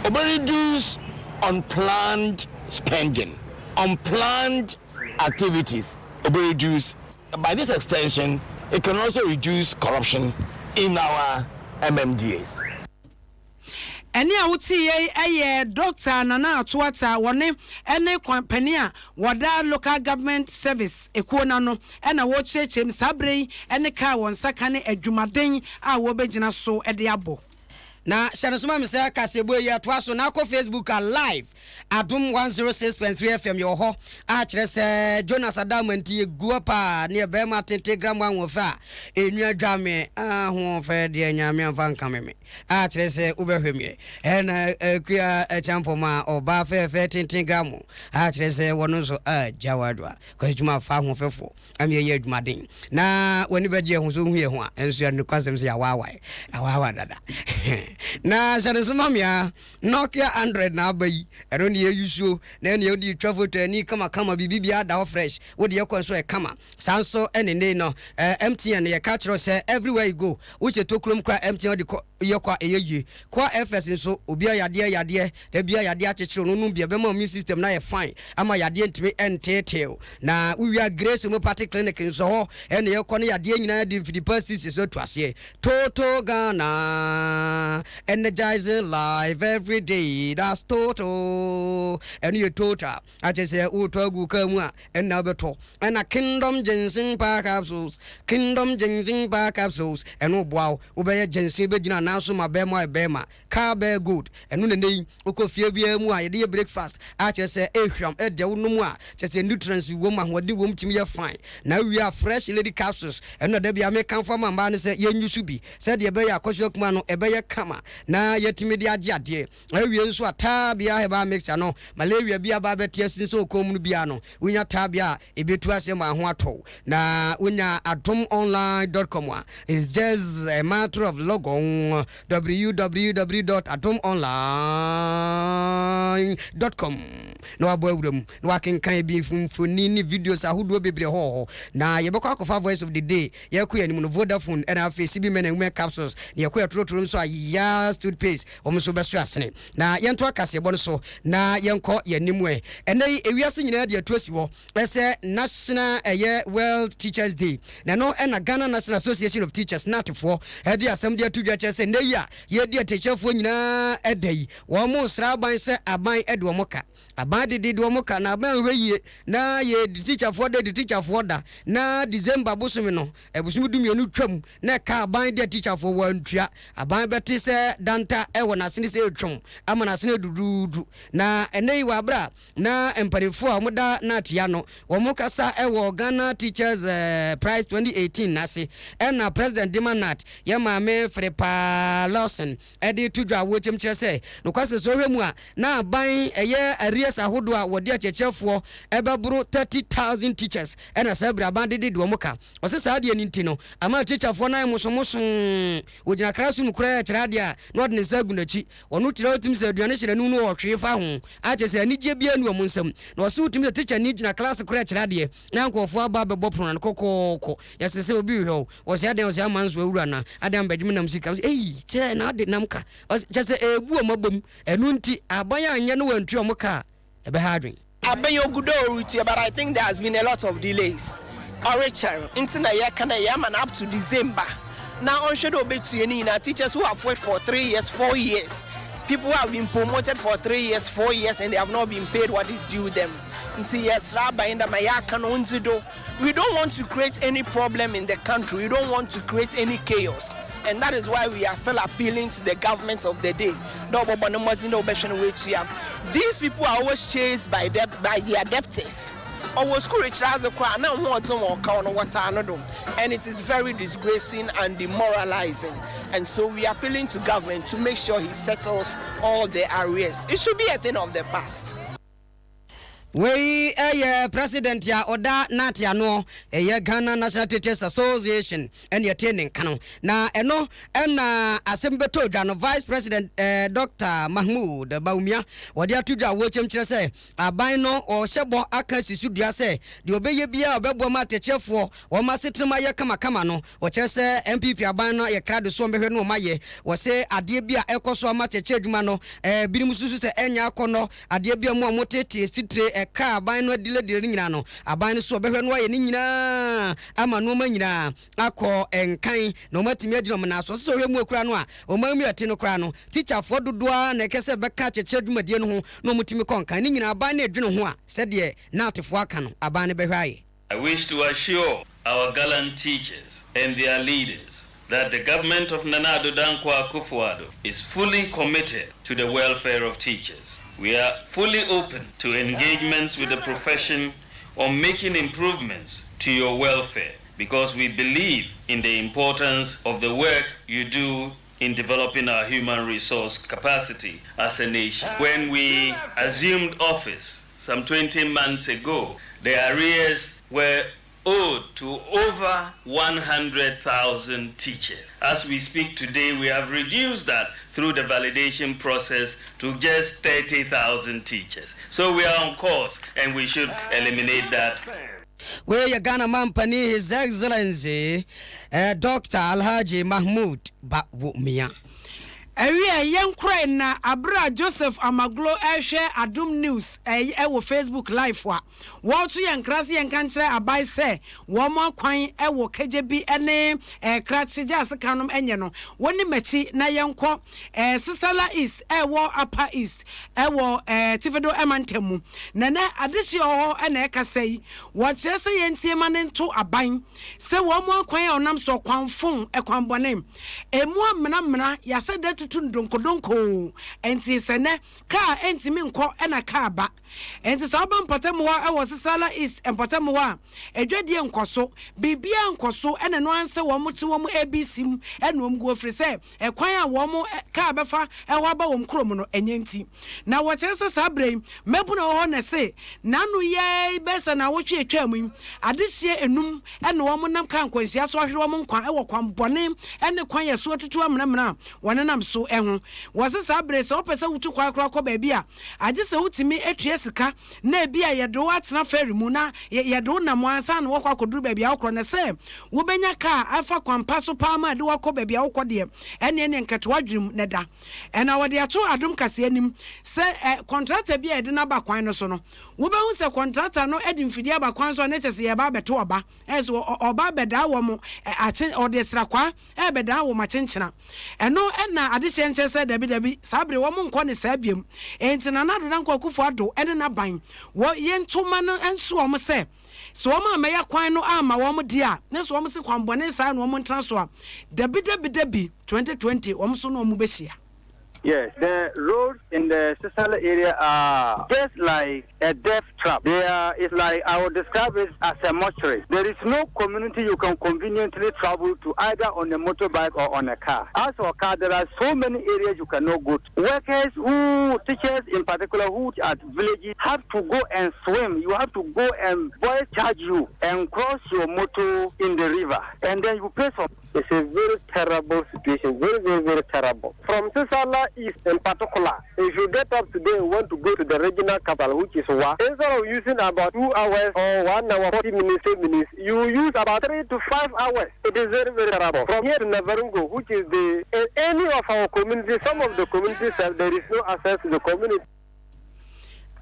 a, obe reduce unplanned spending, unplanned activities, obe reduce. By this extension, it can also reduce corruption in our MMDAs. Ɛnne a woteeɛ yi yɛ Dɔkta Nana Ato Atta, wɔne ne kwan panin a wɔda Local Government Service ekuo no ano na wɔrekyerɛkyerɛ mu saa berɛ yi ne ka a wɔn nsa ka ne adwumaden a wɔbɛgyina so de abɔ. Na hyɛ no nso ma me sɛ kaseɛbɔ yi ɛtoa so na kɔ Facebook a live Adom 106.3 FM yɛwɔ hɔ a kyerɛ sɛ Jonas Adama nti yɛgu hɔ paa ne yɛ bɛrima tente gram ahoɔfɛ a ɛnua dwa me ahoɔfɛ deɛ Nyame amfa nkame me a kyerɛ sɛ wobɛhwɛ meɛ ɛna Akua Akyampɔm a ɔbaa fɛɛfɛ tenten gram a kyerɛ sɛ wɔno nso a gya wadwa kɔ adwuma fa ahoɔfɛfoɔ Ɛma yɛyɛ adwumaden na w'ani bɛgye yɛn ho so wohu yɛn ho a, ɛnso yɛ nokwasɛm sɛ yɛawaawae, yɛawaawae dada. Na hyɛ no nso ma me a, Nokia Android na aba yi, ɛno ne yɛyusuo, na ɛne wode twa foto ani kamakama, biribi biara da hɔ fresh, wode yɛ kɔ nso ɛkama. Saa nso ɛne nnɛ yi no, eh, MTN yɛka kyerɛ wo sɛ everywhere you go, wohyɛ tokurom koraa MTN wode kɔ yɛ kɔ a ɛyɛ yie. Koa FS nso, obiara yadeɛ yadeɛ, da biara yadeɛ akyekyere wo no, nom bi, ɛbɛma wo immune system no ayɛ fine ama yadeɛ ntumi nteetee wo. Na wo wie a, Grace Homeopathic Clinic nso hɔ ɛna yɛkɔ ne yadeɛ nyinaa de mfidi pa sisi so atu aseɛ. Total Ghana, energizing life every day, that's total. Ɛno yɛ total. Akyɛ sɛ wotɔ agu kaa mu a, ɛnna wobɛtɔ. Ɛna Kingdom Ginseng Power Capsules, Kingdom Ginseng Power Capsules, ɛno boa wo. Wobɛyɛ ginseng bɛgyina nan so ma bɛrima ayɛ bɛrima. Cowbell Gold, ɛno na nnɛ yi wokɔ fie biara mu a yɛde yɛ breakfast a kyerɛ sɛ ɛhwam, ɛdɛ, wonom a kyerɛ sɛ nutrients wom, ahoɔden wom, tumi yɛ fine. Na wowie a Fresh Lady Capsules, ɛno na da biara mekamfo ama mmaa no sɛ yɛnuse bi sɛdeɛ ɛbɛyɛ a akɔsoa kumaa no ɛbɛyɛ kama na yɛatumi de agye adeɛ. Awie nso a Taabea Herbal Mixture no, malaria bi aba abɛte asin sɛ ɔkɔn mu no biara no, wonya Taabea a ɛbɛtu aseɛ ma ho atɔ wo. Na wonya adomonline dot com a, it's just a matter of log on www dot adomonline dot com na wabɔ awura mu na wakenkan bi mfoni ne videos ahodoɔ bebree hɔ hɔ. Na yɛbɛkɔ akɔfa voice of the day. Yɛkɔ yɛn anim no, Vodafone ɛna afei CB Men and Women Capsules na yɛkɔ yɛtorotoro nso a Yas Toothpaste wɔn nso bɛso asene. Na yɛntoa kaseɛbɔ no so na yɛnkɔ yɛn anim ɛ. Ɛnnɛ yi, ewiase nyinaa de atu asi hɔ sɛ National ɛyɛ World Teachers Day. Na ɛno na Ghana National Association of Teachers, GNAT, foɔ de asɛm de ato dwa kyerɛ sɛ nnɛ yi a yɛredi atekyerɛfoɔ nyinaa da yi, wɔn resrɛ aban sɛ aban de wɔn ka. Aban dede de wɔn ka na aban nhwɛ yie na yɛdi tikyafoɔ da di tikyafoɔ da na December bosome no bosome dumienu twam na ɛka aban de atikyafoɔ wɔantua. Aban bɛte sɛ danta wɔ n'asene sɛ ɛretwam ama n'asene aduduudu. Na ɛnnɛ yi wɔ aberɛ a na mpanimfoɔ a wɔda NAT ano wɔn kasa wɔ Ghana Teachers Prize 2018 no ase ɛna President de ma NAT yɛ Maame Frepa Lawson de to dwa a wɔkyɛm kyerɛ sɛ nokwasɛm sɛ wohwɛ mu a na aban ɛyɛ arrears ahodoɔ a wɔde akyerɛkyerɛfoɔ ɛbɛboro 30,000 teachers ɛna saa bere aban dede de wɔn ka. Ɔse saa adeɛ no nti no ama akyerɛkyerɛfoɔ no ayɛ mosomosoo. Wɔgyina classroom koraa ɛkyerɛ adeɛ a na ɔde ne nsa agu n'akyi. Ɔno kyerɛ wotumi sɛ aduane hyɛ n'anum no ɔtwee fa ho a kyerɛ sɛ anigyeɛ biara nni wɔn nsam. Na ɔse wotumi sɛ teacher ni gyina class koraa ɛkyerɛ adeɛ na nkurɔfoɔ aba abɛbɔ pono no kɔkɔɔkɔ. Yɛse sɛ obi rehwɛ wo. Ɔse adɛn ɔse ama nso awura na adɛn ambɛgye me nam sika ɔse ei kyɛ na ade nam ka ɔse kyɛ sɛ ɛɛbu ɔmo abom ɛno nti aban anyɛ no wantua ɔmo ka a ɛbɛha adwen. Aban ogu do a orutua but I think there has been a lot of delays ɔrekyɛr ntsi na yɛka dɛ yɛma no up to December na ɔnhwɛ dɛ obetua ne nyinaa teachers who have worked for 3 years 4 years, people who have been promoted for 3 years 4 years and they have not been paid what is due them ntsi yɛsrɛ aban dɛ ma yɛaka no ondzi do. We don't want to create any problem in the country, we don't want to create any chaos and that is why we are still appealing to the government of the day dɛ ɔbɔbɔ ne mmɔdzen dɛ ɔbɛhwɛ no woetua. These people are always chased by their debtors. Ɔwɔ school rekyerɛ adze koraa na ho ɔdze wɔn kaw no wɔtaa no do and it is very disgracing and demoralizing and so we are appealing to government to make sure he settles all the arrears. It should be a thing of the past. Wei yɛ president a ɔda GNAT ano, ɛyɛ Ghana National Teachers Association ɛne ɛte ne nka no. Na ɛno ɛna asɛm bɛtɔ dwa no, Vice President eh, Dr. Mahmoud Bawumia wɔde ato dwa a wɔkyɛm kyerɛ sɛ aban no ɔhyɛ bɔ aka si so dua sɛ deɛ ɔbɛyɛ biara ɔbɛboa ma akyerɛkyerɛfoɔ wɔn asetena mu ayɛ kamakama no. Wɔkyerɛ sɛ NPP aban no ayɛ krado so wɔbɛhwɛ no wɔn ayɛ. Wɔsɛ adeɛ bi a ɛkɔ so ama kyerɛkyerɛ adwuma no binom susu sɛ ɛnyɛ akɔnnɔ adeɛ bi a mu a wɔtetee sitire ɛka aban no adiledile no nyinaa no, aban no so wɔbɛhwɛ no ayɛ ne nyinaa ama nneɛma nyinaa akɔ nkan na wɔn atumi agyina wɔn nan so. Ɔsɛ sɛ ɔhwɛ mu akura no a ɔman mu ɛte no koraa no, tikyafoɔ dodoɔ ara na ɛkɛ sɛ bɛka kyerɛkyerɛ dwumadie no ho na wɔtumi kɔ nkan ne nyinaa. Aban no edwene ho a sɛdeɛ NATfoɔ aka no, aban no bɛhwɛ ayɛ. I wish to assure our gallant teachers and their leaders that the government of Nana Addo Dankwa Akufo-Addo is fully committed to the welfare of teachers. We are fully open to engagements with the profession on making improvements to your welfare because we believe in the importance of the work you do in developing our human resource capacity as a nation. When we assumed office some 20 months ago, the arrears were owed to over 100,000 teachers. As we speak today, we have reduced that through the validation process to just 30,000 teachers. So we are on course and we should eliminate that. Wei yɛ Ghana mampanin His Excellency eh, Dɔkta Alhaji Mahmood Bawumia. Ɛwiɛ, yɛnkorae na aber a Joseph Amaglo rehwɛ Adom News wɔ Facebook live a, wɔreto yɛn nkra sɛ yɛnka nkyerɛ aban sɛ wɔn akwan wɔ Kadjebi ne Krakye Gyaase nom nyɛ no, wɔnni m'akyi na yɛnkɔ Sisala East ɛwɔ Upper East wɔ Atifido mantam mu. Na nɛ adehyeɛ wɔ hɔ na ɛkasa yi, wɔkyerɛ sɛ yɛntie ma no nto aban sɛ wɔn akwan a wɔnam so, kwanfon, kwan bɔne, Emu amena-mena, yɛahyɛ da tutu no donkodonko. Enti sɛ nnɛ, kaa ntumi nkɔ na kaa ba. Enti sɛ woba mpɔtam hɔ wɔ Sisala East mpɔtam hɔ a, adwadie nkɔ so, biribiara nkɔ so, ɛna ɛno ara ne sɛ wɔte wɔn ABC mu na wɔn gu ɛfiri sɛ ɛkwan a wɔn kaa bɛfa hɔ aba wɔn kurom no ɛnyɛ nti. Na wɔkyerɛ sɛ saa berɛ yi, mmabunu a wɔwɔ hɔ na ɛse n'ano yi ara yi bɛyɛ sɛ nnawɔtwe a ɛtwaa mu yi, adehyeɛ nnum na wɔnam kaa nkwanhyia so ahwere wɔn nkwa wɔ kwan bɔne ne kwan a ɛso atutu amenamena a wɔnenam so ho. Wɔse saa bere yi sɛ wopɛ sɛ wutu kwan koraa kɔ baabi a, agye sɛ wutumi tua sika na ebia yɛde wo atena ferry mu na yɛde wo nam ansa na woakɔ akɔduru baabi a wokɔ. Na sɛ wobenya kaa afa kwan pa so paa ma ɛde wo akɔ baabi a wokɔ deɛ, ɛnneɛ neɛ nkɛto w'adwene mu na da. Ɛna wɔde ato Adom Kaseɛ anim sɛ kɔntrata bi a yɛde no aba kwan no so no, Wobɛhu sɛ kɔntrata no de mfidie aba kwan so a na kyerɛ sɛ yɛreba abɛto aba. Ɛyɛ sɛ ɔreba abɛdaa wɔn akye, ɔde srakwaa rebɛdaa wɔn akyenkyena. Ɛno na adehyeɛ nkyerɛ sɛ dabi dabi, saa bere wɔn nkɔ ne saa biom. Enti Nana Addo Dankwa Akufo Addo ne n'aban wɔ yɛn ntoma no nso wɔn sɛ, sɛ wɔn ammɛyɛ kwan no amma wɔn deɛ a, na sɛ wɔn se kwan bɔne saa na wɔn ntena so a, dabi dabi dabi, 2020 wɔn nso ne wɔn bɛhyia. Yes, the roads in the Sisala area are just like a death trap. They are, it's like I would describe it as a mortuary. There is no community you can conveniently travel to either on a motorbike or on a car. As for car, there are so many areas you cannot go to. Workers who, teachers in particular, who at villages have to go and swim. You have to go and boys charge you and cross your motor in the river. And then you pay some. It's a very terrible situation, very, very, very terrible. From Sisala East in particular, if you get up today and want to go to the regional capital, which is Wa, instead of using about 2 hours or 1 hour, 40 minutes, 10 minutes, you use about 3 to 5 hours. It is very, very terrible. From here to Navrongo, which is the, in any of our communities, some of the communities, there is no access to the community.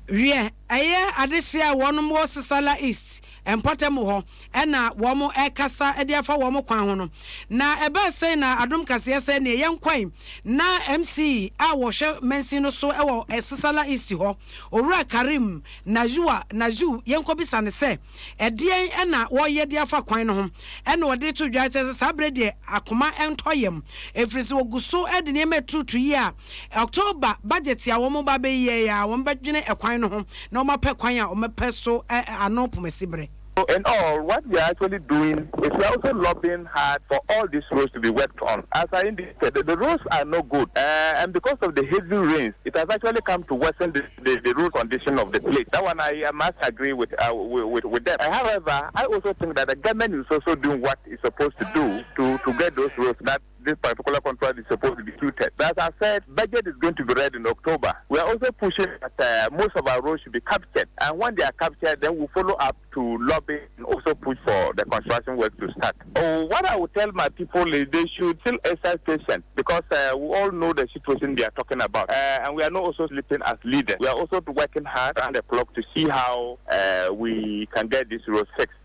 Wiɛ, ɛyɛ adehye a wɔnom wɔ Sissala East mpɔtam hɔ na wɔn rekasa de afa wɔn kwan ho no. Na ɛbaa sɛn na Adom Kaseɛ sɛ neɛ yɛnkɔe na MC a wɔhwɛ mansin no so wɔ Sissala East hɔ, Owura Karim Najua Najuu yɛnkɔbisa no sɛ Ɛdeɛn na wɔreyɛ de afa kwan no ho? Ɛna ɔde reto dwa kyerɛ sɛ saa berɛ deɛ akoma ntɔ yam, ɛfiri sɛ wɔgu so de nneɛma returutu yie a October budget a wɔba abɛyi yɛ yi ara wɔbɛdwene ɛkwan no ho na wɔapɛ kwan a wɔbɛpɛ so ano pomasiberɛ. So in all, what we are actually doing is we are also lobbying hard for all these roads to be worked on. As I indicated, the, the roads are no good. Uh, and because of the heavy rains, it has actually come to worsen the, the, the road condition of the place. That one I, I must agree with, uh, with, with them. However, I also think that the government is also doing what it's supposed to do to, to get those roads that this particular contract is supposed to be suited. But as I said, budget is going to be read in October. We are also pushing that uh, most of our roads should be captured. And when they are captured, then we'll follow up to lobby and also push for the construction work to start. Oh, what I would tell my people is they should still exercise patience because uh, we all know the situation they are talking about. Uh, and we are not also sleeping as leaders. We are also working hard around the clock to see how uh, we can get this road fixed.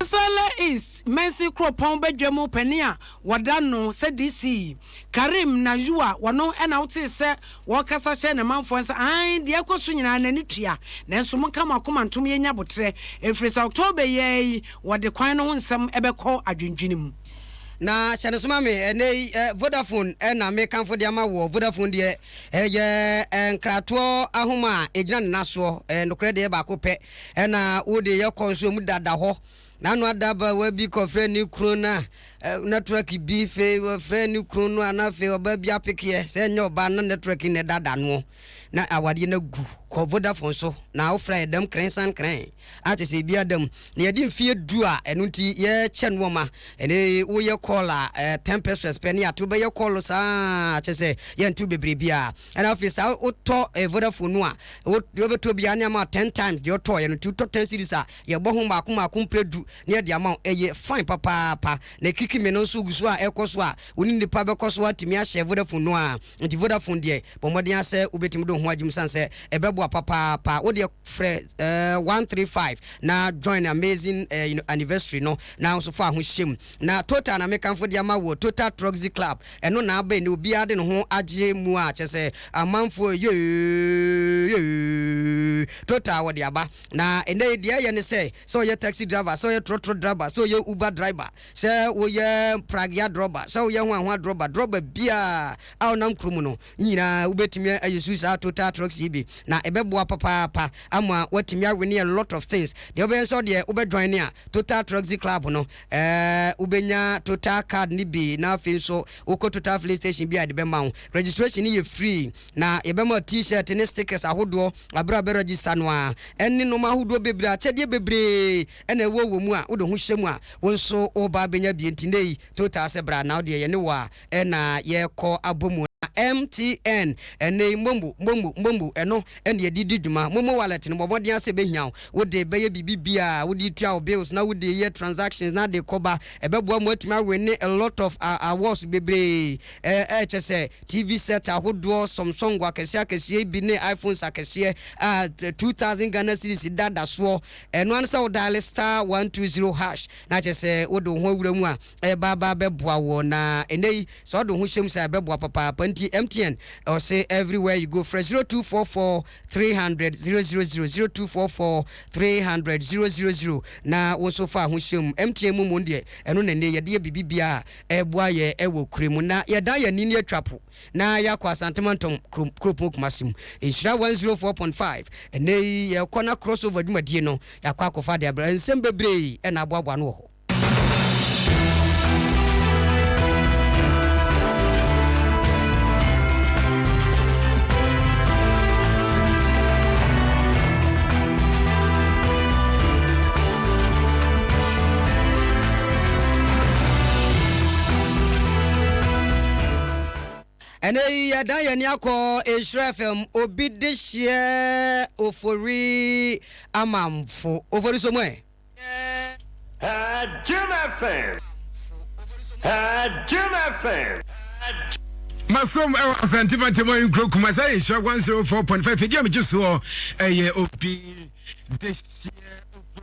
Sissala East Mansin Kuropɔn Badwa mu panin a wɔda no sɛ DC, Karim Najua, wɔno na wotee sɛ wɔrekasa kyerɛ ne manfoɔ sɛ aane deɛ ɛrekɔ so nyinaa n'ani tua nanso monka mo akoma ntom yɛnya aboterɛ ɛfiri sɛ October yi ara yi wɔde kwan no ho nsɛm bɛkɔ adwendwene mu. Na hyɛ no so ma me, ɛnnɛ yi Vodafone na mekamfo de ama woɔ. Vodafone deɛ, ɛyɛ nkratoɔ ahoma a ɛgyina ne nan soɔ, nokorɛ deɛ baako pɛ na wode yɛ kɔ nso ɛmu dada hɔ. N'ano adabaawa bi kɔfrɛ ne kunu na network bi fe ɔfrɛ ne kunu no a na afei ɔbaa bi apekeɛ sɛ ɛnyɛ ɔbaa no na network na ɛdada noɔ na awadeɛ no agu. Kɔ Vodafone so na wofrɛ a ɛdam krensan kren a kyerɛ sɛ ebi ada mu na yɛde mfeɛ du a ɛno nti yɛkyɛ nnoɔma ɛne woyɛ call a 10 pesos pɛ ne yɛate wobɛyɛ call saa kyerɛ sɛ yɛnto bebree biara ɛna afei saa wotɔ Vodafone no a deɛ wobɛtɔ biara ne ama 10 times deɛ wotɔɔyɛ no nti wotɔ 10 series a yɛbɔ ho mmaako mmaako mprɛ du na yɛde ama wo ɛyɛ fine papaapa na kiki me no nso gu so a ɛkɔ so a wo ne nnipa bɛkɔ so atumi ahyɛ Vodafone no a nti Vodafone deɛ bɔ mmɔden ara sɛ wobɛtumi de wo ho agye mu sane sɛ ɛbɛboa papaapa wo deɛ frɛ 135 na join amazing anniversary no na wo nso fa ho hyɛ mu na Total na mekamfo de ama wo Total Troxy Club ɛno na aba ɛnɛ obiara de ne ho agye mu a kyerɛ sɛ amanfoɔ yee yee Total wɔde aba na ɛnɛ yi deɛ ɛyɛ ne sɛ sɛ ɔyɛ taxi driver sɛ ɔyɛ trɔtrɔ driver sɛ ɔyɛ Uber driver sɛ woyɛ pragea drɔba sɛ woyɛ hoahoa drɔba drɔba biara a ɔnam kurom no nyinaa wobɛtumi ayi su saa Total Trucks yi bi na ɛbɛboa papaapa ama woatumi awene a lot of things. Deɛ wobɛyɛ nso deɛ wobɛ join a Total Trucks Club no eh, wobɛnya Total card no bi na afei nso wokɔ Total filling station bi a yɛde bɛma wo. Registration no yɛ free na yɛbɛma wo t-shirt ne stickers ahodoɔ aberɛ a wobɛ register no ara ɛne nnoɔma ahodoɔ bebree akyɛdeɛ bebree ɛna ɛwɔ wɔ mu a wode ho hyɛ mu a wo nso woba abɛnya bi. Enti nnɛ yi Total sɛ bra na wodeɛ yɛne wo a na yɛkɔ abɔ mu. Na MTN ɛnnɛ yi momo, momo, momo, ɛno na yɛde di dwuma. Momo wallet no, bɔ mmɔden ara sɛ ɛbɛhia wo. Wode bɛyɛ biribi biara, wode tua wo bills na wode yɛ transactions na ade kɔ ba. Ɛbɛboa ma woatumi awinne a lot of awards bebree. Ɛ, kyerɛ sɛ TV set ahodoɔ, Samsung akɛseɛ akɛseɛ yi bi ne iPhones akɛseɛ a 2000 Ghana cedis da da soɔ. Ɛno ara ne sɛ wo dial star 120 hash na kyerɛ sɛ wode wo ho awura mu a, ɛreba aba abɛboa woɔ na ɛnɛ yi sɛ wode wo ho hyɛ mu saa ɛbɛboa papaapa nti MTN ɔse everywhere you go frɛ 0244 300 000 0244 300 000 na wo nso fa ho hyɛ mu. MTN mu mmom deɛ ɛno na ɛnɛ yɛde yɛ biribi biara a ɛboa yɛ ɛwɔ kure mu na yɛdan yɛn ani ne atwa po na yɛakɔ Asante Mantam kuropɔn Kumasi mu. Nhyira 104.5 ɛnɛ yi yɛkɔ na crossover dwumadie no yɛakɔ akɔfa de abrɛ nsɛm bebree ɛna aboaboa no wɔ hɔ. Ɛnɛ yi yɛdan yɛn ani akɔ Nhyira FM obi dehyeɛ Ofori Amanfo. Ofori so mu ɛ? Jim FM. Jim FM. Masom ɛwɔ Asante Mantam Ahenkuro Kumasi ayɛ nhyira 104.5 fidie a megye soɔ ɛyɛ obi dehyeɛ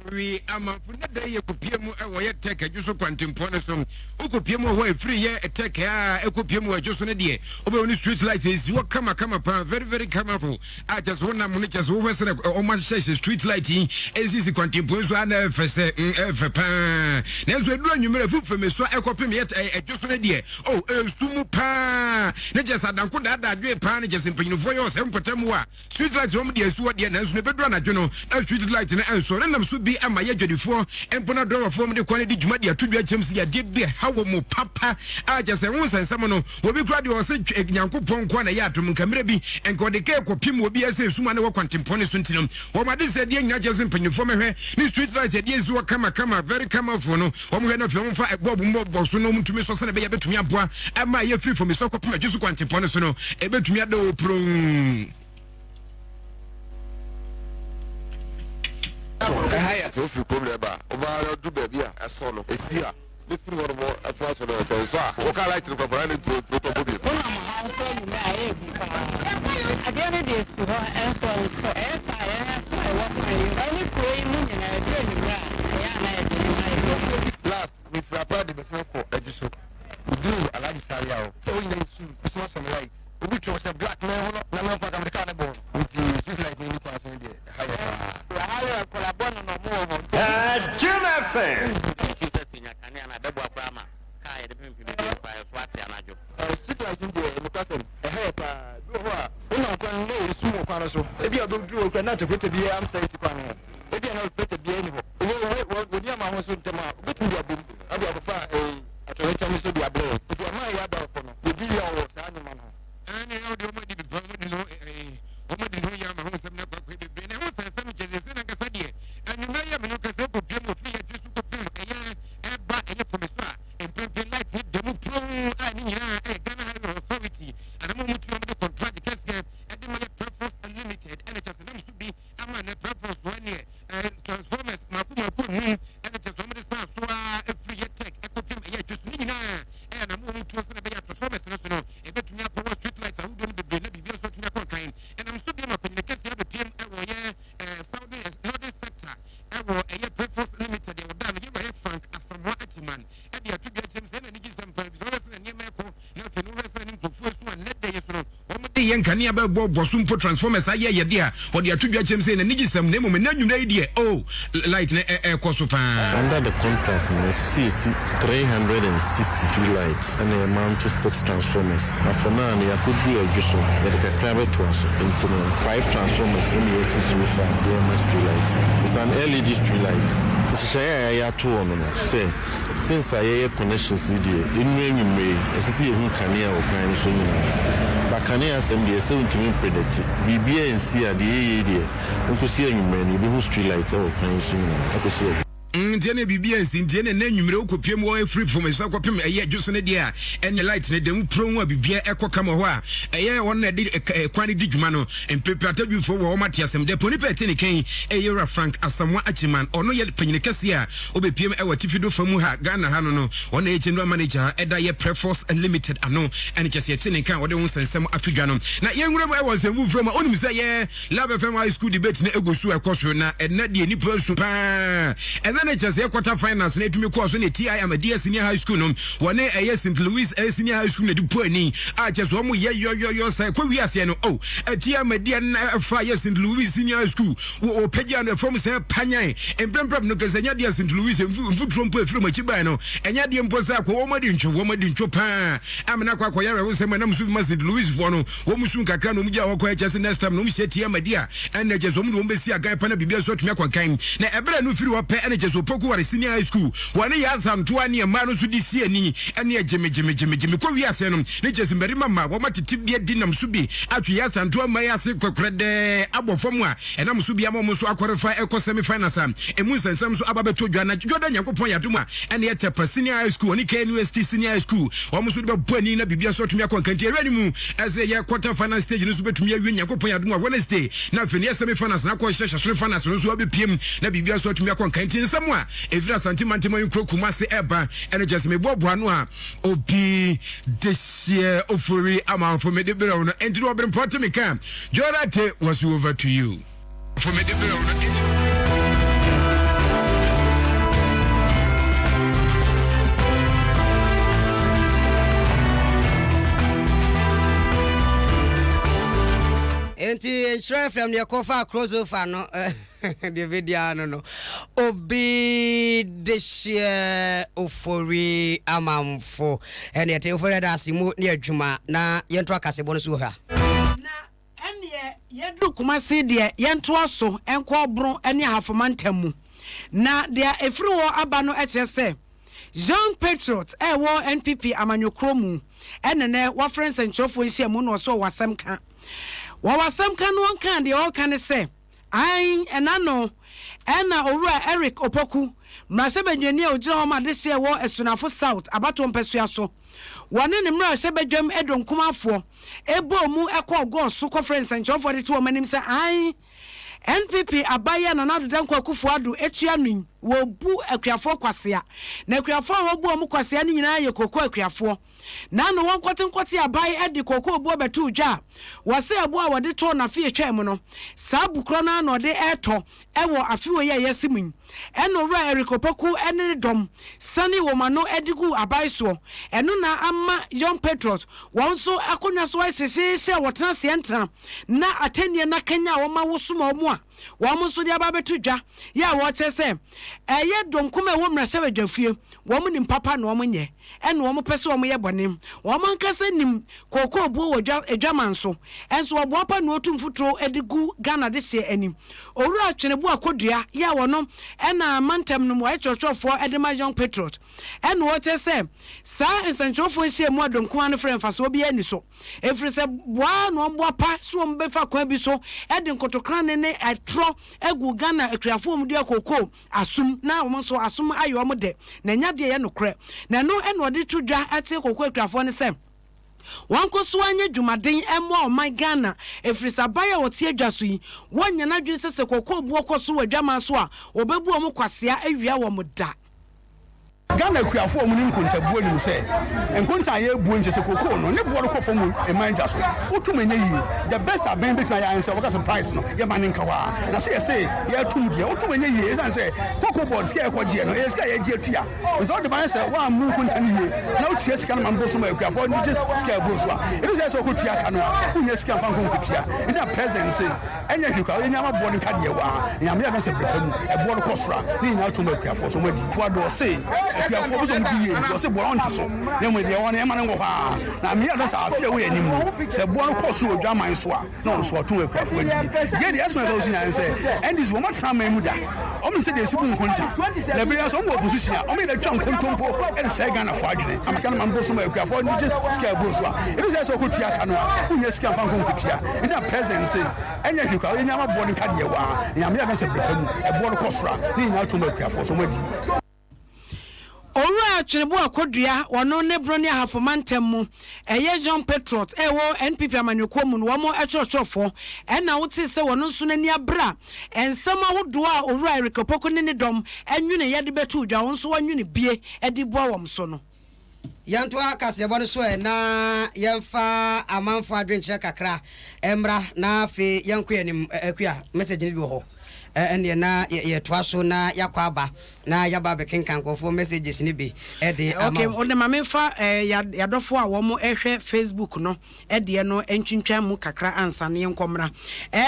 ofori amanfo ne da yɛ kɔpie mu ɛwɔ yɛ tɛk adwo so kwantempɔn no so wokɔpie mu wɔ hɔ ɛfiri yɛ tɛk a ɛkɔpie mu wɔ adwo so no deɛ wobɛhu ne street light ɛsi hɔ kama kama paa very very colorful a kyɛ sɛ wonam no kyɛ sɛ wohwɛ sɛ ɔma hyehyɛhyɛ street light yi ɛsisi kwantempɔn so a na ɛfɛ sɛ ɛfɛ paa nanso ɛduru anwummerɛ fufame so a ɛkɔpem yɛ ɛdwo so no deɛ o ɛsu mu paa ne kyɛ sɛ adanko daadaa dwe paa ne kyɛ sɛ mpanyinifoɔ yɛ ɔsɛ mpɔtam a street light wɔn deɛ ɛsi hɔ deɛ nanso na ɛbɛduru anadwo no na street light no ɛnsɔ ne nam so bi ama yɛ adwadifoɔ mpo na drɔbafoɔ de kwan di dwuma de ato dwa kyɛm sɛ yadeɛ bi ɛha wɔ mu papa a kyɛ sɛ ho nsɛnsɛm no Obi koraa deɛ ɔse Nyankopɔn nkoa na ɛyɛ adom, nka mmerɛ bi nka ɔde kɛɛ kɔpem obi ɛsɛ esum a na ɛwɔ kwantempɔn no so nti no wɔn ade sɛ ɛdeɛ nyinaa kyerɛ sɛ mpanyinfoɔ mɛhwɛ ne street light ɛdeɛ esi hɔ kama kama very colorful no wɔn hwɛ na afei wɔn fa ɛbɔɔbo mmɔ bɔ so na wɔn ntumi sɔ sɛnɛ ɛbɛyɛ bɛtumi aboa ɛma ɛyɛ firi fam esɔ kɔpem adwo so kwantempɔn no so no ɛbɛtumi ada wɔ pronn. Ɛha yɛ sɛ wofiri kurom na ɛba a, wobaa na wodu baabi a ɛsɔ no, ɛsi a, ne firi hɔ nom ɛtoa so no, sɛ nsɔ a, woka light no koraa na nturo nturo tɔ bɔ bio. Wonam ha nso anwummerɛ a, ɛyɛ hu paa. Adeɛ no deɛ si hɔ nso ɛnsɔ, ɛyɛ saa a, yɛn aso a ɛwɔ kwan yi ɛne kuro yi mu nyinaa, ɛduru anwummerɛ a, ɛyɛ a na yɛde ne ma yɛ. Last, mefiri Aprade bɛsene kɔ Adwo so, meduruu Alhaji Sariawo, sɛ wonya nsu, nso asɔ me light. Obi twe ɔhyɛ black na ɛho no na mɛmfa ka mede kaa ne bɔɔ no nti street light no ani kwan so no deɛ ɛha yɛ paa. Ɛha yɛ nkwadaa bɔne na ɔmo wɔ hɔ nti. Jim FM. Nti sɛ sɛ nya kanea no a ɛbɛboa koraa ma kaa yɛde pempem. articulator biara amsa asi kwan no ho. Ebia na reflector biara nni hɔ. Wɔ wɔ wɔ nneɛma ho nso ntɛm a, wobɛtumi de abom de akɔfa ɛyi atoyerɛnkyɛm nso de abrɛ yɛn. Nti ɛma yɛn adarofo no, yɛdi yaw wɔ saa nneɛma no ho. Ɛne ɛwɔ deɛ wɔn adi bi wɔn adi no ɛɛ wɔn adi no yɛ ama ho nsɛm no akɔ akɔyɛ bebree na ɛho nsɛnsɛm nkyɛn sɛ nankasa deɛ anwummerɛ yɛ mene kasa kɔ pie mu ofiri yɛ adwe so kɔ pie mu ɛyɛ ɛba ɛyɛ fam so a mprempren light ne da mu puroo a ne nyinaa ɛyɛ Ghana Highway Authority anam wɔn tu wɔn de contract kɛseɛ ɛde ma yɛ Preforce Limited ɛna kyɛ sɛ nam so bi ama ne Preforce so ɛneɛ ɛɛ transformers mako mako num ɛna kyɛ sɛ wɔn de saa so a ɛfiri yɛ tech ɛkɔ pie mu ɛyɛ adwe so ne nyinaa ɛyɛ anam wɔn tuo sɛ na ɛbɛyɛ transformers no so no Ebetumi apower street lights ahodoɔ no bebree na biribiara nso atumi akɔ nkan. Ɛnam so deɛ ma panyin kɛseɛ abɛpiem wɔ yɛ Southern, Northern sector wɔ ɛyɛ Preforce Limited deɛ wɔdaa no yɛwura yɛ Frank Asamoah Agyeman de ato dwa kyerɛ mu sɛ ɛna anigyesɛm paa efisɛ wohwɛ sɛnea nneɛma ɛkɔ na afei no wohwɛ sɛnea ne nkurɔfoɔ su a nnɛ da yi so no wɔn de yɛ nkanea bɛbɔ bɔ so mpo transformers ayɛ yɛde a wɔde ato dwa kyerɛ mu sɛ ɛna anigyesɛm na mmom ɛnɛ anwummerɛ yi deɛ oh light no ɛrekɔ so paa. Under the contract no, ɛsɛ sɛ yɛsi 360 street lights ɛna yɛ mount six transformers. Na for now no yɛakɔduru adwo so, yɛde kakra bɛtoa so. Nti no five transformers na yɛasi so far de rema street light. It's an LED street light. Nhyehyɛeɛ a yɛayɛ ato hɔ no no sɛ since a yɛyɛ connections yi deɛ, ɛnnuru anwummerɛ yi, ɛsɛ sɛ yɛhu kanea wɔ kwan no so nyinaa. But kanea asɛm deɛ, ɛsɛ wontumi mpredicte. Biribiara nsi a, deɛ yɛyɛ yi deɛ, Nkosi anwummerɛ no, yɛbɛhu street light wɔ kwan yi so nyinaa akɔsi awia. Nti ɛne biribi ansi nti ɛne ɛnɛ anwummerɛ wokɔpie mu wɔ ɛfiri fam ɛsa kɔpem ɛyɛ adwo so no deɛ a ɛne light no da mu puron a biribiara ɛkɔ kama hɔ a ɛyɛ wɔn na ɛde kwan no di dwuma no mprepre atadwifoɔ wɔ wɔn ate asɛm dɛ ponipa ɛte ne kɛn ɛyɛ wura Frank Asamoah Akyiman ɔno yɛ panyini kɛseɛ a ɔbɛpiem ɛwɔ atifi do fa mu ha Ghana ha no no ɔno na ɛyɛ general manager a ɛda yɛ Preforce Limited ano ɛne kyɛsɛ ɛte ne nka a ɔde ho nsɛnsɛm ato dwa no na yɛnwura mu ɛwɔ nsɛm foforɔ mu a onim sɛ yɛ Love FM High School debate no egu so ɛkɔ so na ɛnɛ deɛ nipa asu paa. Ɛnɛ ne kyɛ sɛ quarter finals no etumi kɔɔ so ne TI Ahmadiyya Senior High School no wɔne ɛyɛ St. Louis eh, Senior High School na ɛde po ani a kyɛ sɛ wɔn yɛ yɔyɔyɔ sɛ ɛkɔ wi aseɛ no oh TI Ahmadiyya na ɛfa yɛ St. Louis Senior High School wɔ ɔpagya no ɛfam sɛ panyan mprɛmprɛm no kɛsɛ ɛnyɛ adeɛ St. Louis mfuturo mpo efiri wɔn akyi bae no ɛnyɛ adeɛ mpo sɛ akɔ wɔn adi ntwo wɔn adi ntwo paa amena akɔ akɔyɛ awerɛhosɛm ɛnam so bi ma St. Louis foɔ no Wɔn su nkakra na wɔn gyaa hɔ kɔɛ kyɛ sɛ next time na wɔn hyia tia Madi a ɛnna kyɛ sɛ wɔn de wɔn bɛsi agan pa na biribi nso atumi akɔ nkan. Na ɛberɛ no firi hɔ pɛ ɛna kyɛ sɛ Opoku ware senior high school wɔ ne yɛ Asantoa ne mmaa no nso de si ani ɛne gyeme gyeme gyeme gyeme kɔ wiase no ne kyɛ sɛ mmarima ma wɔn atete bi adi nam so bi atwe yɛ Asantoa mmaa yi ase kɔkorɛdɛɛ abɔ fam a ɛnam so bi ama wɔn nso akɔrefa ɛkɔ semi finals a ɛmu nsɛnsɛm nso aba bɛtɔ dwa na dwoda Nyankopɔn yɛ adom a ɛne Ɛtɛpa Senior High School ɔne KNUST Senior High School wɔn nso de bɛbɔ ani na biribi nso atumi akɔ nkanti ɛwɛ ne mu ɛsɛ yɛ quarter final stage no nso bɛtumi awie Nyankopɔn yɛ adom a Wednesday na afei ne yɛ semi finals na akɔ hyɛ hyɛsoro finals no nso abɛpiem na biribi nso atumi akɔ nkanti nsɛm a ɛfiri Asante mantam ayi nkuro Kumase ɛba ɛno kyɛ sɛ meboaboa no a obi de hyeɛ ofori amanfo mede berɛ no ɛnti no ɔberempɔ te meka Jorate was over to you. Enti nhyira fm deɛ kɔfa crossover no deɛ bɛdi ano no obi de hyeɛ ofori amanfo ɛne ɛte ofori ɛda ase mu ne adwuma na yɛnto akasebɔ no so wɔ ha. Ɛnneɛ yɛduru Kumasi deɛ yɛntoa so nkɔ Ɔbron ne Ahafo mantam mu. Na deɛ ɛfiri hɔ aba no kyerɛ sɛ Young Patriots a ɛwɔ NPP amanyɔkuo mu na nnɛ wɔafrɛ nsɛnkyerɛwfoɔ nhyiamu na wɔse wɔwɔ asɛm ka. Wɔwɔ asɛm ka no wɔnkaa deɛ wɔreka ne sɛ aane ɛna no ɛna Owura Eric Opoku, mmarahyɛbadwani a ɔgyina hɔ ma adehyeɛ ɛwɔ Asunafo South abatoɔ mpasua so, Wɔne ne mmarahyɛbadwam dɔnkumafoɔ bɔɔ mu kɔɔ gɔɔ so kɔfrɛɛ nsɛnkyerɛwfoɔ de too wɔn anim sɛ aane, NPP aba yi a Nana Addo Dankwa Akufo Addo tua no yi, wɔrebu akuafoɔ kwasea. Na akuafoɔ a wɔrebu wɔn kwasea no nyinaa yɛ kooko akuafoɔ. Na ano wɔn nkɔtenkɔte aban de kooko boɔ bɛtoo dwa a, wɔse ɛboɔ a wɔde tɔɔ no afe a ɛtwaam no, saa bu korɔ no ara na ɔde retɔ wɔ afe wei a yɛasi mu yi. Ɛna Owura Eric Opoku ne ne dɔm sanee wɔn ano de guu aban soɔ. Ɛno na ama Young Patriots wɔn nso akonnwa so ayɛ hyehyeehye a wɔtena aseɛ ntena na atɛnnie no akanyan wɔn ma wosom wɔn a. wɔn nso de aba abɛto dwa yɛ a wɔkyerɛ sɛ ɛyɛ dɔm kum a ɛwɔ mmarahyɛbadwafie wɔn nim papa na wɔn nyɛ ɛna wɔn pɛ sɛ wɔn yɛ bɔne. Wɔn ankasa nim kookoo buo wɔ dwa adwaman so ɛnso wɔboa pa na wɔtu mfuturo de gu Ghana de hyeɛ anim. Owura Tweneboa Kodua yɛ a wɔno ɛna mantam no mu wɔyɛ kyerɛkyerɛfoɔ de ma Young Patriot ɛna wɔkyerɛ sɛ saa nsɛnkyerɛwfoɔ nhyiamu a dɔm kumaa no frɛ mfasoɔ biara nni so ɛfiri sɛ boa na wɔn boa pa so wɔn bɛfa kwan bi so de nkotokrane ne ɛtorɔ agu Ghana akuafoɔ wɔn dua kookoo asom na wɔn nso asom ayɛ wɔn dɛ na ɛnyɛ adeɛ ɛyɛ nokorɛ na ɛno ɛna ɔde to dwa akyerɛ kookoo akuafoɔ no sɛ wɔnkɔ so ara nyɛ dwumaden mmoa ɔman Ghana ɛfiri sɛ aban a wɔte adwa so yi wɔnnyɛ n'adwene sɛ sɛ kookoo boɔ kɔ so wɔ adwaman so a wɔbɛbu wɔn kwasea awia wɔn da. Ghana akuafo a wɔnim nkontabuo nim sɛ nkonta a yɛrebuo nkyɛ sɛ kokoo no ne boɔ no kɔ fam wɔ mman dwa so. Wotum ɛnyɛ yie. The best abɛn bɛtumi ayɛ ara ne sɛ wɔbɛka sɛ price no yɛmma no nka hɔ ara. Na sɛ yɛse yɛretom deɛ, wotum ɛnyɛ yie ɛsiane sɛ cocoa board sika a yɛkɔgyeɛ no ɛyɛ sika a yɛgye atua. Nti sɛ wode ba no sɛ woammu nkonta no yie na wotua sika no ma no boro so ma akuafoɔ no gye sika a ɛboro so a, ɛfiri sɛ sɛ wokɔtua ka no a wonnya sika mfa nkɔ nkɔtua. Nti na president se Ɛnyɛ hwee koraa, yɛnya ma boɔ no nka deɛ ɛwɔ ha. Nyame adom sɛ berɛ pa mu ɛboɔ no kɔ soro a, ne nyinaa tom akuafoɔ so, wɔn adi. Fuado ɔse akuafoɔ pɛ sɛ wɔn di yie nti ɔse boɔ no ɔnte so na mmom deɛ ɛwɔ hɔ no yɛma no nwɔ hɔ ara. Na Nyame adom sɛ afe a ɛwɔ yɛn anim no sɛ boɔ no kɔ soro wɔ dwaman so a na ɔno nso watom akuafoɔ adi yie. Deɛ deɛ ɛsono ɛka so nyinaa ne sɛ NDC wɔn atena aman mu da, wɔn nim sɛdeɛ yɛsi bu nkonta. Na ɛberɛ yi ara nso wɔn wɔ opposition a wɔn yɛ dɛ twa nkontompo de sɛe Ghanafoɔ adwene. Ama sika no ma no boro so ma akuafoɔ no gye sika a ɛboro so a, ɛfiri sɛ sɛ wokɔtua ka no a wonnya sika mfa nkɔ nkɔtua. Nti na president se ɛnyɛ hwee koraa yɛnya ma boɔ no nka deɛ ɛwɔ ha. Na Nyame adom sɛ berɛ pa mu ɛboɔ no kɔ soro a, ne nyinaa tom akuafoɔ so wɔn adi. Owura Tweneboa Kodua, ɔno ne Broni Ahafo mantam mu, ɛyɛ Jean Petrot a ɛwɔ NPP amanyɔkuo mu no wɔn kyerɛkyerɛfoɔ, ɛna wotee sɛ ɔno nso n'ani abere a nsɛm ahodoɔ a Owura Eric Opoku ne ne dɔm nweneeɛ de bɛtoo dwa, ɔno nso wanwene bie de bua wɔn so no. Yɛntoa kaseɛbɔ no so ɛ na yɛmfa amanfoɔ adwenkyerɛ kakra mmra na afei yɛnkɔ yɛn anim. Akua, message no bi wɔ hɔ. Ɛnneɛ na yɛtoa so na yɛakɔ aba na yɛaba abɛkenkan nkurɔfoɔ messages no bi de ama Okay, wo. wode ma memfa yɛadɔfoɔ a wɔn hwɛ Facebook no deɛ no ntwintwan mu kakra ansa na yɛnkɔ mmra.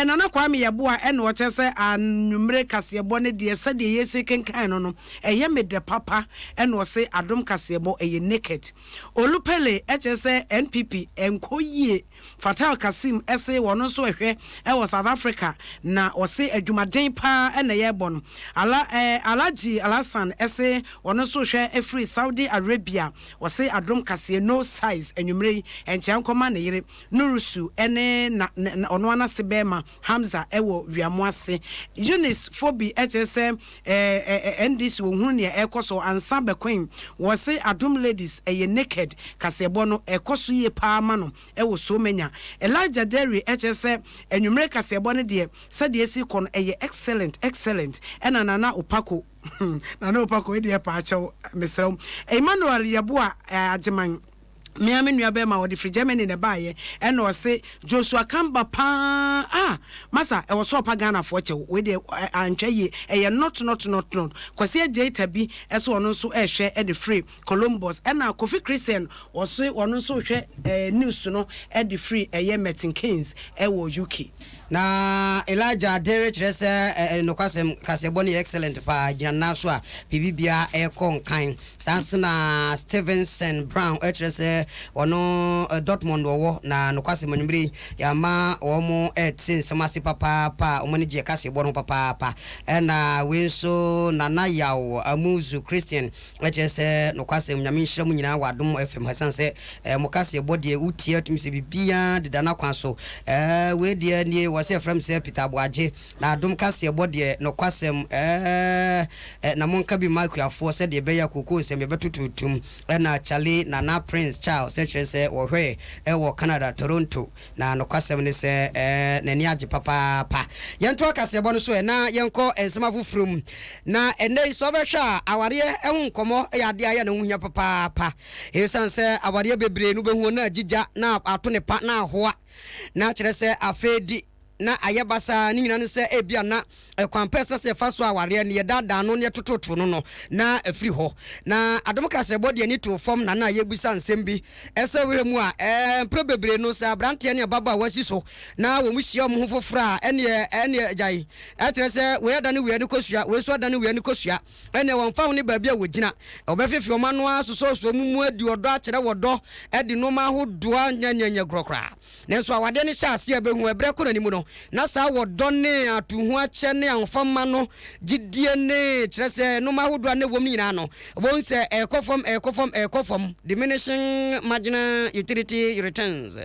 Nana Kwame Yeboah ɛna ɔkyerɛ sɛ anwummere kaseɛbɔ no deɛ sɛdeɛ yɛsi kenkan no no ɛyɛ me dɛ papa ɛna ɔse adom kaseɛbɔ ɛyɛ naked. Olupele ɛkyerɛ sɛ NPP ɛnkɔ yie. Fatal Kassim se wɔno nso ɛhwɛ wɔ South Africa na ɔse adwumaden paa na yɛbɔ no. Ala eh Alhaji Alhassan se ɔno nso rehwɛ firi Saudi Arabia ɔse adom kaseɛ no size anwummerɛ yi nkyea nkɔma ne yere Nurusu ne na na ɔno ara n'ase bɛɛma Hamza wɔ Wiamoase. Eunice Fobi kyerɛ sɛ eh NDC wɔnhunu nea ɛrekɔ so ansa bɛkoen. Wɔse Adom Ladies ɛyɛ naked kaseɛbɔ no ɛkɔ so yie paa ma no wɔ Somanya. Elijah Derry kyerɛ sɛ anwummere kaseɛbɔ no deɛ sɛdeɛ ɛsi rekɔ no ɛyɛ excellent excellent ɛna Nana Opako Nana Opako wei deɛ paakyɛw mesrɛ wo. Emmanuel Yeboah Agyeman. Me ara me nua bɛɛma ɔde firi Germany na ɛbaayɛ ɛna ɔse Joshua Kamba paa ah masa ɛwɔ sɛ ɔpa Ghana foɔ kyɛw wei deɛ antwa yie ɛyɛ not not not not Kwasi Adjei Tabi ɛso ɔno nso ɛhwɛ ɛde firi Columbus ɛna Kofi Christian ɔse ɔno nso hwɛ ɛɛ news no ɛde firi ɛyɛ Milton Keynes ɛwɔ UK. Na Elijah de rekyerɛ sɛ nokwasɛm kaseɛbɔ no yɛ excellent paa gyina nan so a biribi biara ɛrekɔ nkan. Saa nso na Stevenson Brown kyerɛ sɛ ɔno Dortmund ɔwɔ, na nokwasɛm anwummere yi yɛama wɔn rete nsɛm ase papaapa a wɔn ani gye kaseɛbɔ no ho papaapa. Ɛna wei nso Nana Yaw Amuzu Christian kyerɛ sɛ nokwasɛm Nyame nhyira mo nyinaa wɔ Adom FM ha ɛsiane sɛ mo kaseɛbɔ deɛ wotie a wotumi sɛ biribiara deda n'akwan so. Wei deɛ nie wɔ sɛ yɛfrɛ me sɛ Peter Aboagye. Na adom kaseɛbɔ deɛ, nokwasɛm, eh, na monka bi mma akuafoɔ sɛdeɛ ɛbɛyɛ a kookoo nsɛm yɛbɛtototom. Ɛna Charlie Nana Prince Charles kyerɛ sɛ wɔhwɛɛ wɔ Canada, Toronto, na nokwasɛm ne sɛ, eh, n'ani agye papaapa. Yɛntoa kaseɛbɔ no so ɛ, na yɛnkɔ nsɛm afoforɔ mu. Na ɛnnɛ yi, sɛ wobɛhwɛ a, awareɛ ho nkɔmmɔ yɛ adeɛ a ɛyɛ a na ɛho hia papaapa. Esiane sɛ awareɛ bebree no wobɛhu wɔn na agyigya, na ato ne pa, na ahoa, na kyerɛ sɛ afei di. na ayɛ basaa. Ne nyinaa ne sɛ ebia na ɛkwan pa a ɛsɛ sɛ yɛfa so awareɛ no, yɛdaadaa no na yɛtototo no no, na afiri hɔ. Na Adom Kaseɛbɔ de ani too fam na na yɛrebisa nsɛm bi. Sɛ wohwɛ mu a, mprɛ bebree no, sɛ aberanteɛ ne ababaawa si so na wɔhyia wɔn ho foforɔ a, ɛnneɛ, ɛnneɛ gyae. Ɛkyerɛ sɛ wei adane wei ani kosua, wei nso adane wei ani kosua. Ɛnneɛ wɔmfa ho ne baabi a wɔgyina, wɔbɛfefe wɔn ano ara asosɔsosɔ wɔn mu adi ɔdɔ akyerɛ ɔdɔ, de nnoɔma ahodoɔ anyɛ agorɔ koraa. Nanso awadeɛ no hyɛ aseɛ a ɛbɛhu ɛberɛ kɔ n'anim no, na saa ɔdɔ ne atuhoakyɛ ne ahofama no gyidie ne kyerɛ sɛ nnoɔma ahodoɔ a na ɛwɔ mu no nyinaa no, wobɛhu sɛ ɛrekɔ fam, ɛrekɔ fam, ɛrekɔ fam, diminishing marginal utility returns,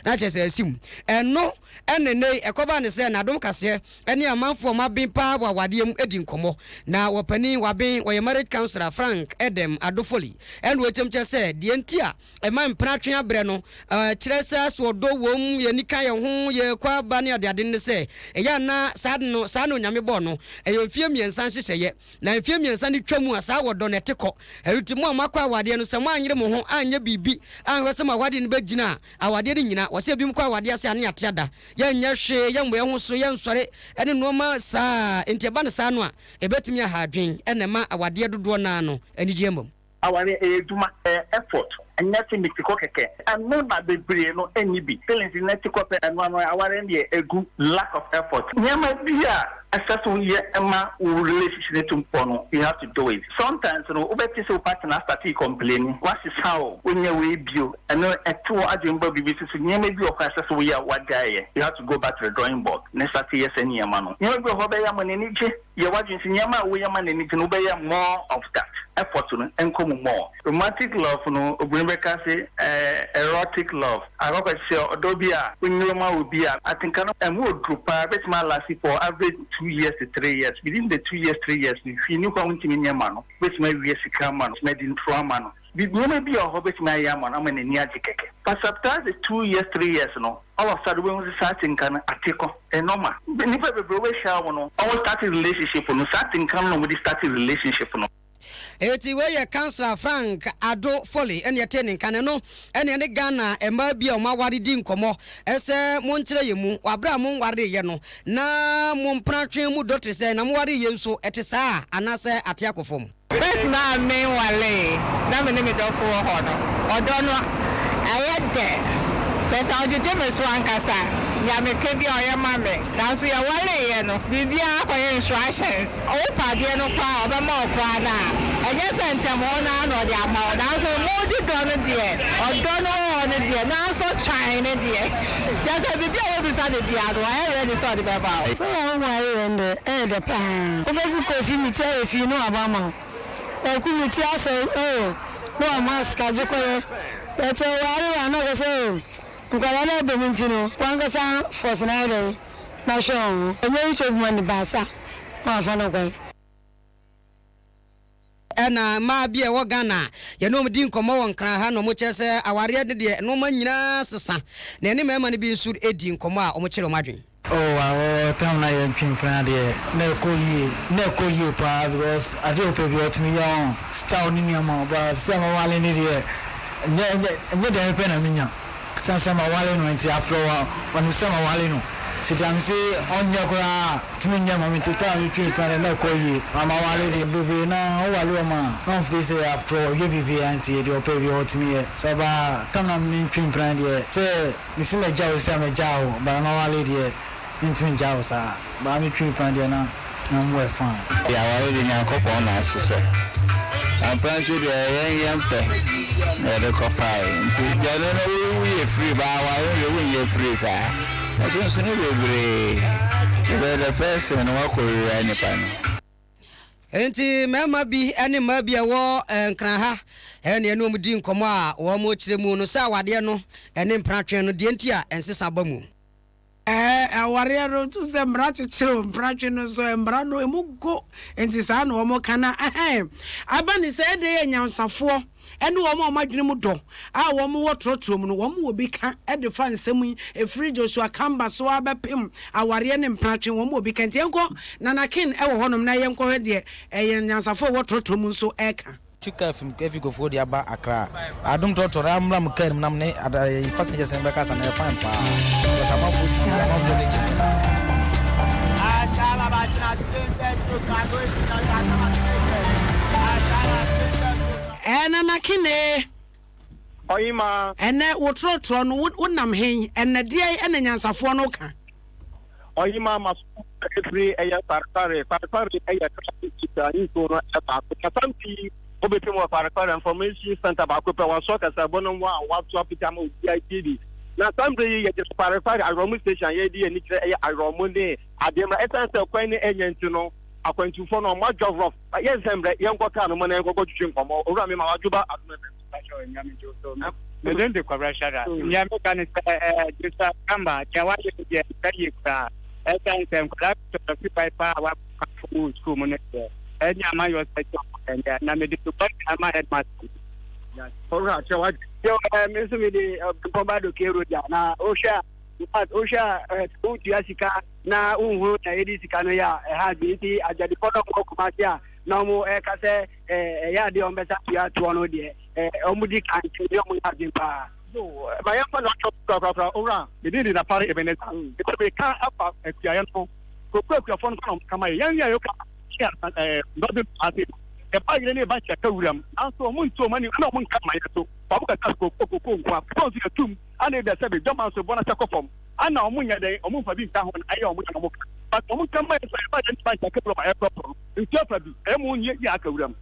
na kyerɛ sɛ asi mu. Ɛno ne nnɛ yi ɛkɔbaa ne sɛ n'adom kaseɛ ne amanfoɔ a wɔaben paa wɔ awadeɛ mu di nkɔmmɔ. Na wɔpanin, waben, ɔyɛ marriage counsellor Frank Edem Adofoli, ɛna ɔkyɛm kyerɛ sɛ deɛ nti a ɛma mpena twe abrɛ no kyerɛ sɛ sɛ ɔdɔ wom, yɛn ani ka yɛn ho, yɛkɔ aba ne adeade no ne sɛ, ɛyɛ a na saa ade no, saa na Onyame bɔɔ no. Ɛyɛ mfeɛ mmiɛnsa nhyehyɛeɛ. Na mfeɛ mmiɛnsa no twa mu a, saa ɔdɔ no ɛte kɔ. Ɛno nti mo a moakɔ awadeɛ no, sɛ moanyere mo ho anyɛ biribi anhwɛ sɛ mo awadeɛ no bɛgyina a, awadeɛ no nnyina. Wɔse ebinom kɔ awadeɛ ase a ne yɛate ada. Yɛnyɛ hwee, yɛmmɔ yɛn ho so, yɛnsɔre, ne nnoɔma saa. Enti ɛba no saa no a, ɛbɛtumi aha adwene na ɛma awadeɛ dodoɔ no ara no anigyeɛ mma mu. Aware ɛyɛ adwuma, ɛyɛ effort, ɛnyɛ se mete kɔ kɛkɛ. Ɛno na bebree no nni bi. Feelings no te kɔ pɛ, ɛno ano aware no deɛ ɛgu. Lack of effort. Nneɛma bi a ɛsɛ sɛ woyɛ ma wo relationship no tu mpɔ no, you have to do it. Sometimes no, wobɛte sɛ wo partner astate complaining, woasesa o, wonyɛ wei bio. Ɛno ɛte wo adwene ba biribi so sɛ nneɛma bi wɔ hɔ a ɛsɛ sɛ woyɛ a woagyae yɛ. You have to go back to the drawing board na starte yɛ saa nneɛma no. Nneɛma bi wɔ hɔ a wobɛyɛ ama n'ani gye. Yɛ w'adwene sɛ nneɛma a woyɛ ma n'ani gye no, wobɛyɛ more of that. Effort no nkɔ mu more. Romantic love no, oburoni bɛka se ɛyɛ erotic love. Akɔkɔ sɛ ɔdɔ bi a wonyi ma obi a, atenka no ɛmu oduru paa, ebetumi alase for average 2 years to 3 years. Within the 2 years, 3 years no, hwee nni hɔ a wontumi nyɛ ma no. Wobetumi awie sika ama no, wobetumi adi ntoro ama no. Nneɛma bi a ɔwɔ hɔ betumi ayɛ ama no ama n'ani agye kɛkɛ. But after the 2 years, 3 years no, all of a sudden wobɛhu sɛ saa atenka no ate kɔ. Ɛyɛ normal. Nnipa bebree wobɛhyia wɔn no, wɔn start relationship no, saa atenka no na wɔde start relationship no. Eti wei yɛ Councillor Frank Addo Foley ɛne ɛtee ne nka no. Ɛno ɛne ɛne Ghana mmaa bi a wɔn aware di nkɔmmɔ sɛ monkyerɛ yɛn mu wɔ aberɛ a monwareeɛ no na mo mpenatwe mu dɔ te sɛn na mowareeɛ nso ɛte saa anaasɛ ate akɔ fam. First no a me nwaree na me ne me dɔfo wɔ hɔ no, ɔdɔ no ɛyɛ dɛ, kyerɛ sɛ ɔgyegye me so ankasa, nea meka biara ɔyɛ ma me. Nanso yɛwareeɛ no, biribiara akɔyɛ instructions. Wopɛ adeɛ no koraa a, ɔbɛma wo koraa no a, ɛnyɛ sɛ ntɛm hɔ no ara na ɔde ama wo. Nanso modi dɔ no deɛ, ɔdɔ no wɔ hɔ no deɛ, nanso twan no deɛ, kyerɛ sɛ biribi a wobisa no biara no, wayɛ ready sɛ ɔde bɛma wo. Sɛ wɔnware yɛn dɛ, ɛyɛ dɛ paa. Wobɛsi Kofi me ti ayɛ fii ne wabɔ ama wo. Kwaku me ti asɛe oh ne wama sika gye kɔyɛ. But ɔware wo a na ɔka sɛ oh nkwadaa no aba mu nti no wankasa force no ayɛ dɛn na hwɛ wɔn ho. Ɔnyɛ rich of money baasa na wafa no kwan. Ɛna mmaa bi a ɛwɔ Ghana a yɛne wɔn di nkɔmmɔ wɔ Nkran ha na wɔkyerɛ sɛ awareɛ no deɛ nnoɔma nyinaa sesa na yɛne mmarima no bi nso di nkɔmmɔ a wɔkyerɛ wɔn adwene. Oh awɔ time na yɛ ntwe mpena deɛ na ɛkɔ yie na ɛkɔ yie paa because adeɛ ɔpɛ biara ɔtumi yɛ ɔn style ne nneɛma but sɛ ma wale ne deɛ nyɛ nyɛ nyɛ deɛ mepɛ na menya sane sɛ ma wale no nti afrɛ wa ɔnim sɛ ma wale no nti deɛ mese ɔnyɛ koraa tumi nyɛ ma me nti time no twe mpena deɛ na ɛkɔ yie but ma wale deɛ bebree naa wo wale wɔn a na wɔn feel sɛ after all ɔyɛ biribiara nti deɛ ɔpɛ biara ɔtumi yɛ so but time na mentwe mpena deɛ sɛ Mese magya wo sɛ magya wo but mawale deɛ mentumi ngya wo saa but me twi kwan deɛ na na mo yɛ fine. Yɛaware de Nyankopɔn na ahyehyɛ. Ampa nso deɛ yɛn yɛn pɛ na yɛde kɔ fae nti deɛ no no wo yɛ free but aware no deɛ wo nyɛ free saa. Ɛsonsono bebree because the first thing no wakɔ wira nipa no. Enti mmarima bi ne mmaa bi a ɛwɔ Nkran ha ne ɛne wɔn di nkɔmmɔ a wɔkyerɛ mu no sɛ awadeɛ no ne mpratwe no deɛ nti a ɛnsesa ba mu. Ɛɛ awareɛ no to sɛ mmara kyekyere mpratwe no nso mmara no emu go nti saa na wɔn ka na ɛhɛn aba ne sɛ ɛde yɛ nyansafoɔ ne wɔn a wɔn adwene mu dɔ a wɔn wɔ trɔtrɔ mu no, wɔn wɔ bi ka de fa nsɛm yi, ɛfiri Joshua Kamba so ara bɛpem awareɛ ne mpratwe, wɔn wɔ bi ka. Nti yɛnkɔ Nana Ken wɔ hɔnom na yɛnkɔhwɛ deɛ yɛn anyansafoɔ a ɛwɔ trɔtrɔ mu nso reka. Twi kaa fi efi Kofoɔ de aba Accra. Adom trɔtrɔ no ara mmra mo kaa no mu na mo ne ada ɛyi passengers no bɛkasa no ɛyɛ fine paa because amanfoɔ tie amanfoɔ ani gye. Ɛɛ Nana Kene. Ɔhemaa. Ɛnɛ wo trɔtrɔ no wo nam hen? Ɛnɛ deɛn ɛna nyansafoɔ no ka? Ɔhemaa maso ɛfiri ɛyɛ Kparekpare, Kparekpare ɛyɛ traffic teacher ne nsuo no ɛbaako. Kasam pii wobɛpem wɔ Kparekpare information center baako pɛ wasɔ kasabɔ no mu a wato apete ama obiara tie bi. Na saa mmerɛ yi yɛgyina Kparekpare Awerɛmo station yɛde yɛn ani kyerɛ ɛyɛ Awerɛmo ne Adeɛ mmra. Ɛsiane sɛ kwan no ɛnyɛ nti no akwantufoɔ no wɔn adwa rough. Yɛnsɛ mmerɛ yɛnkɔ kaa no mu na yɛnkɔkɔ twitwi nkɔmmɔ. Owura mema wadwo ba Adom FM. Me din de Kwabena Shada. Nea meka ne sɛ ɛɛ Joshua Kamba deɛ wayɛ no deɛ ɛntwa yie koraa. Ɛsiane sɛ nkwadaa bi tɔtɔ fi pae paa a wɔakɔ fam wɔ sukuu mu no deɛ ɛne amayɔ sɛ kyɛ wɔn ɛnyɛ. Na mede to bɔ nyinaa ma headmaster no. Owura kyerɛ w'adwene. Yo, me nso mede Mpɔmba Doke Road a na wohwɛ a in fact wohwɛ a sɛ wotua sika na wonhunu na yɛde sika no yɛ a ɛha adwene nti adwadifo no wɔ Kumasi a na wɔn ɛka sɛ ɛyɛ adeɛ a wɔbɛsa tua toɔ no deɛ wɔn di kan nti ne wɔn yɛ adwene paa. Yo, ma yɛmfa no atwɔ korakorakora owura me din de Napare Ebenezer mepɛ meka afa akuayɛ no koko akuafoɔ no kɔ na wɔn kama yɛ yɛn yɛ yɛ kura northern ase yɛba yere ne ba nkyɛ ka wuram nanso wɔn ntu wɔn ani ɛna wɔn nka ma yɛ so wɔn kasa koko koko nko a koko nso yɛ tum ana ebi sɛ bi dɔma nso bɔ na sɛ kɔ fam ana wɔn nyɛ dɛn wɔn nfa bi nka ho na ayɛ wɔn yɛ na wɔn ka but wɔn nka ma yɛ so yɛba yɛ ne ba nkyɛ ka wuram a ɛkorɔkorɔ no nsu afa bi ɛmu nyɛ yɛ aka wuram.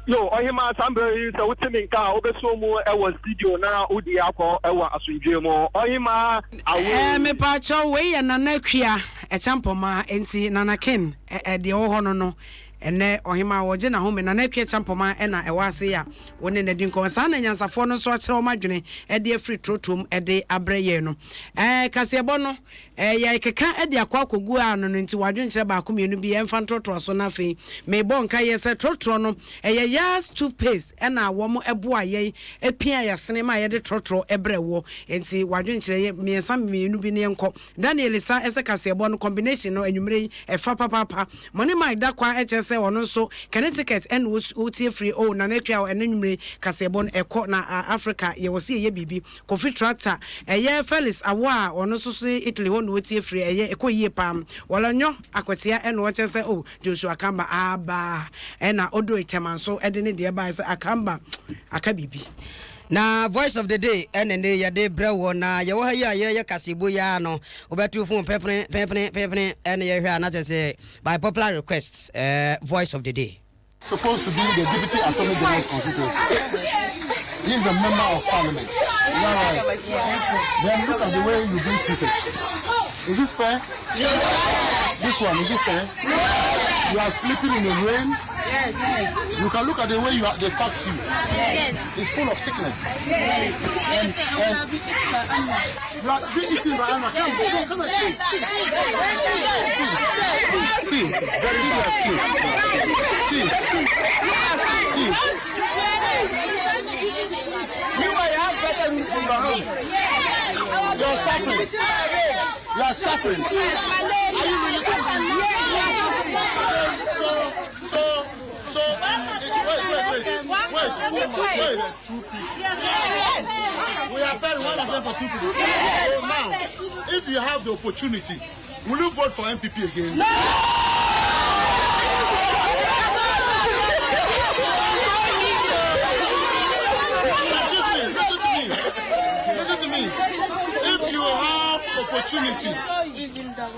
Yo, Ɔhemaa, saa mberɛ yi sɛ wote me nka a, wobɛsɔ mu wɔ studio na wodi akɔ wɔ asomdwoeɛ mu. Ɔhemaa, awoo. Eh, mepaakyɛw, wei yɛ Nana Akua Kyampɔmaa, enti Nana Ken, eh, eh, deɛ ɛwɔ hɔ no no, ɛnnɛ Ɔhemaa wɔgye n'ahome, Nana Akua Kyampɔmaa ɛna ɛwɔ ase yi a wo ne no adi nkɔmmɔ. Saa na anyansafoɔ no nso akyerɛ wɔn adwene de afiri trɔtrɔ mu de abrɛ yɛn no. Eh, kaseɛbɔ no, Eh, yɛrekeka de akɔ akɔgu ano no nti w'adwenkyerɛ baako mmienu bi yɛmfa ntoatoa so na afei merebɔ nkaeɛ sɛ trɔtrɔ no ɛyɛ Yaz toothpaste ɛna wɔn ɛboa yɛn ɛpia yɛasene ma yɛde trɔtrɔ ɛbrɛ woɔ nti w'adwenkyerɛ yɛ mmiɛnsa mmienu bi ne yɛnkɔ Daniel sa ɛsɛ kaseɛbɔ no combination no anwummerɛ yi ɛfa papaapa Money Mike Dakwa ɛkyerɛ sɛ ɔno nso Connecticut ɛna ɔtie firi oh Nana Akua ɛnɛ anwummerɛ yi kaseɛbɔ no ɛkɔ na Africa yɛwɔ sɛ yɛyɛ biribi Kofi Tractor, ɛyɛ Felix Awuah a ɔno nso so Italy hɔ na ɔtie firi, ɛyɛ ɛkɔ yie paa. Wɔlɔnyɔ Akwatia ɛna ɔkyerɛ sɛ oh Joshua Akamba aba ɛna Odoi Tema nso ɛde ne deɛ baeɛ sɛ Akamba aka biribi. Na voice of the day ɛna nnɛ yi yɛde brɛ woɔ na yɛwɔ ha yi a yɛreyɛ kaseɛbɔ yi ara no wobɛto phone pɛpene pɛpene pɛpene ɛna yɛhwɛ a na kyerɛ sɛ by popular request eh, voice of the day. Supposed to be the Deputy Attorney General's constituency. He is a member of parliament. Is that right? Then look at the way you've been treated. Is this fair? Yes. This one, is it fair? Yes. You are sleeping in the rain. Yes. You can look at the way you are, they tax you. Yes. It's full of sickness. Yes. And, and you are being eaten by animals. Come, come, come and see. See, very bad. See. See. See. You might have better rooms in your house. You are suffering. You are suffering. Are you really suffering? So, so, so, it's, wait, wait, wait, wait, wait. Two people. Yes. We are saying one of them for two people. So now, if you have the opportunity, will you vote for NPP again? No! Excuse me, listen to me. Listen to me. If you have opportunity,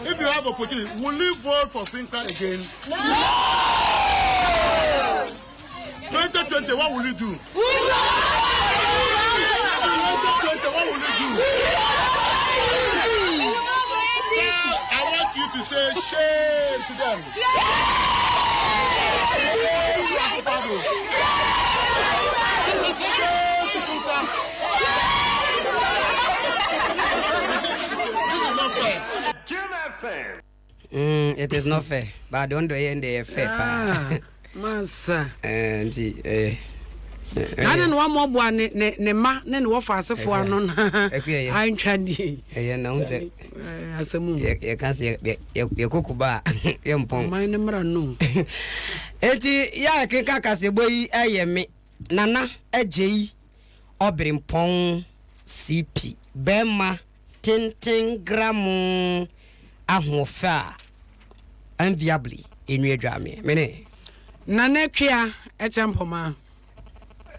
if you have opportunity, will you vote for Finca again? No! 2020, what will you do? 2020, what will you do? Now, I want you to say shame to them. Shame to Akufo-Addo. Shame to Finca. You see, this is not fair. Jim FM. Mm, it is not fair but deɛ ɔno deɛ ɔyɛ no deɛ ɛyɛ fair paa. Ah, masa. Eh, nti eh. Na ade na wamoaboa ne ne ne mma ne ne wɔfa asefoɔ ano na antwa die. Ɛyɛ na ho sɛ asɛm o. Yɛka sɛ yɛkɔ kuba a yɛmpɔn. Ɔman no mmara no. Enti yɛ a yɛkenka kaseɛbɔ yi yɛ me Nana Agyei Ɔberempɔn CP bɛrima tenten gramo ahoɔfɛ a enviably enwi adwaa me. Mene. Nana Akua Acheampoma.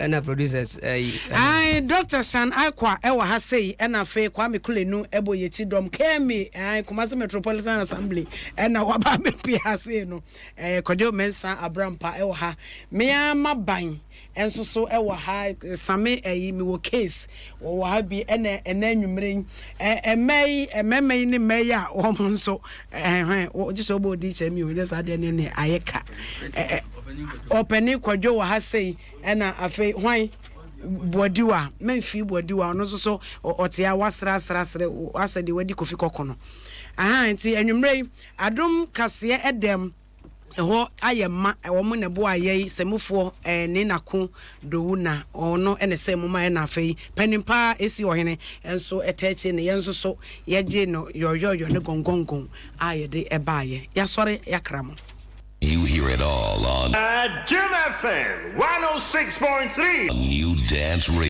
Ɛna producers ɛyi. Ae Doctor Shan Akwa ɛwɔ ha sei ɛna afei Kwame Kulenu ɛbɔ yɛkyi dɔm KMA ae Kumasi Metropolitan Assembly ɛna waba abɛpue ha sei no ɛɛ Kwadwo Mensah Abrampa ɛwɔ ha me ara m'aban nso so wɔ ha, Same ɛyi, mewɔ case wɔ ha bi, ɛna ɛnɛ anwummere yi, ɛ, mmaa yi, mmarima yi ne mmaa yi a wɔn nso, ɛhɛn, gye sɛ wɔbɔ odin kyerɛ mi o, nyɛ saa deɛ ne ne ayɛ ka. Ɛ, ɛ, ɔpanin Kwadwo wɔ ha sei, ɛna afei, hwan? Boadiwa, Memfi Boadiwa, ɔno nso so, ɔte a wasrasrasrɛ, asɛ deɛ wadi Kofi kɔkɔ no. Aha, nti anwummere yi, adom kaseɛ ɛdɛm. Ɛhɔ ayɛ ma, wɔn na ɛboaa yɛn sɛmufoɔ eh, Nina Ko Dowu na ɔno na ɛsɛɛ mu ma ɛna afei panin paa AC Ɔhene nso ɛtaa akyire no yɛn nso so yɛgyee no yɔyɔyɔ ne gɔngɔngɔn a yɛde baeɛ. Yɛasɔre yɛakra mo. You hear it all on. Adom FM 106.3. New Dance Radio.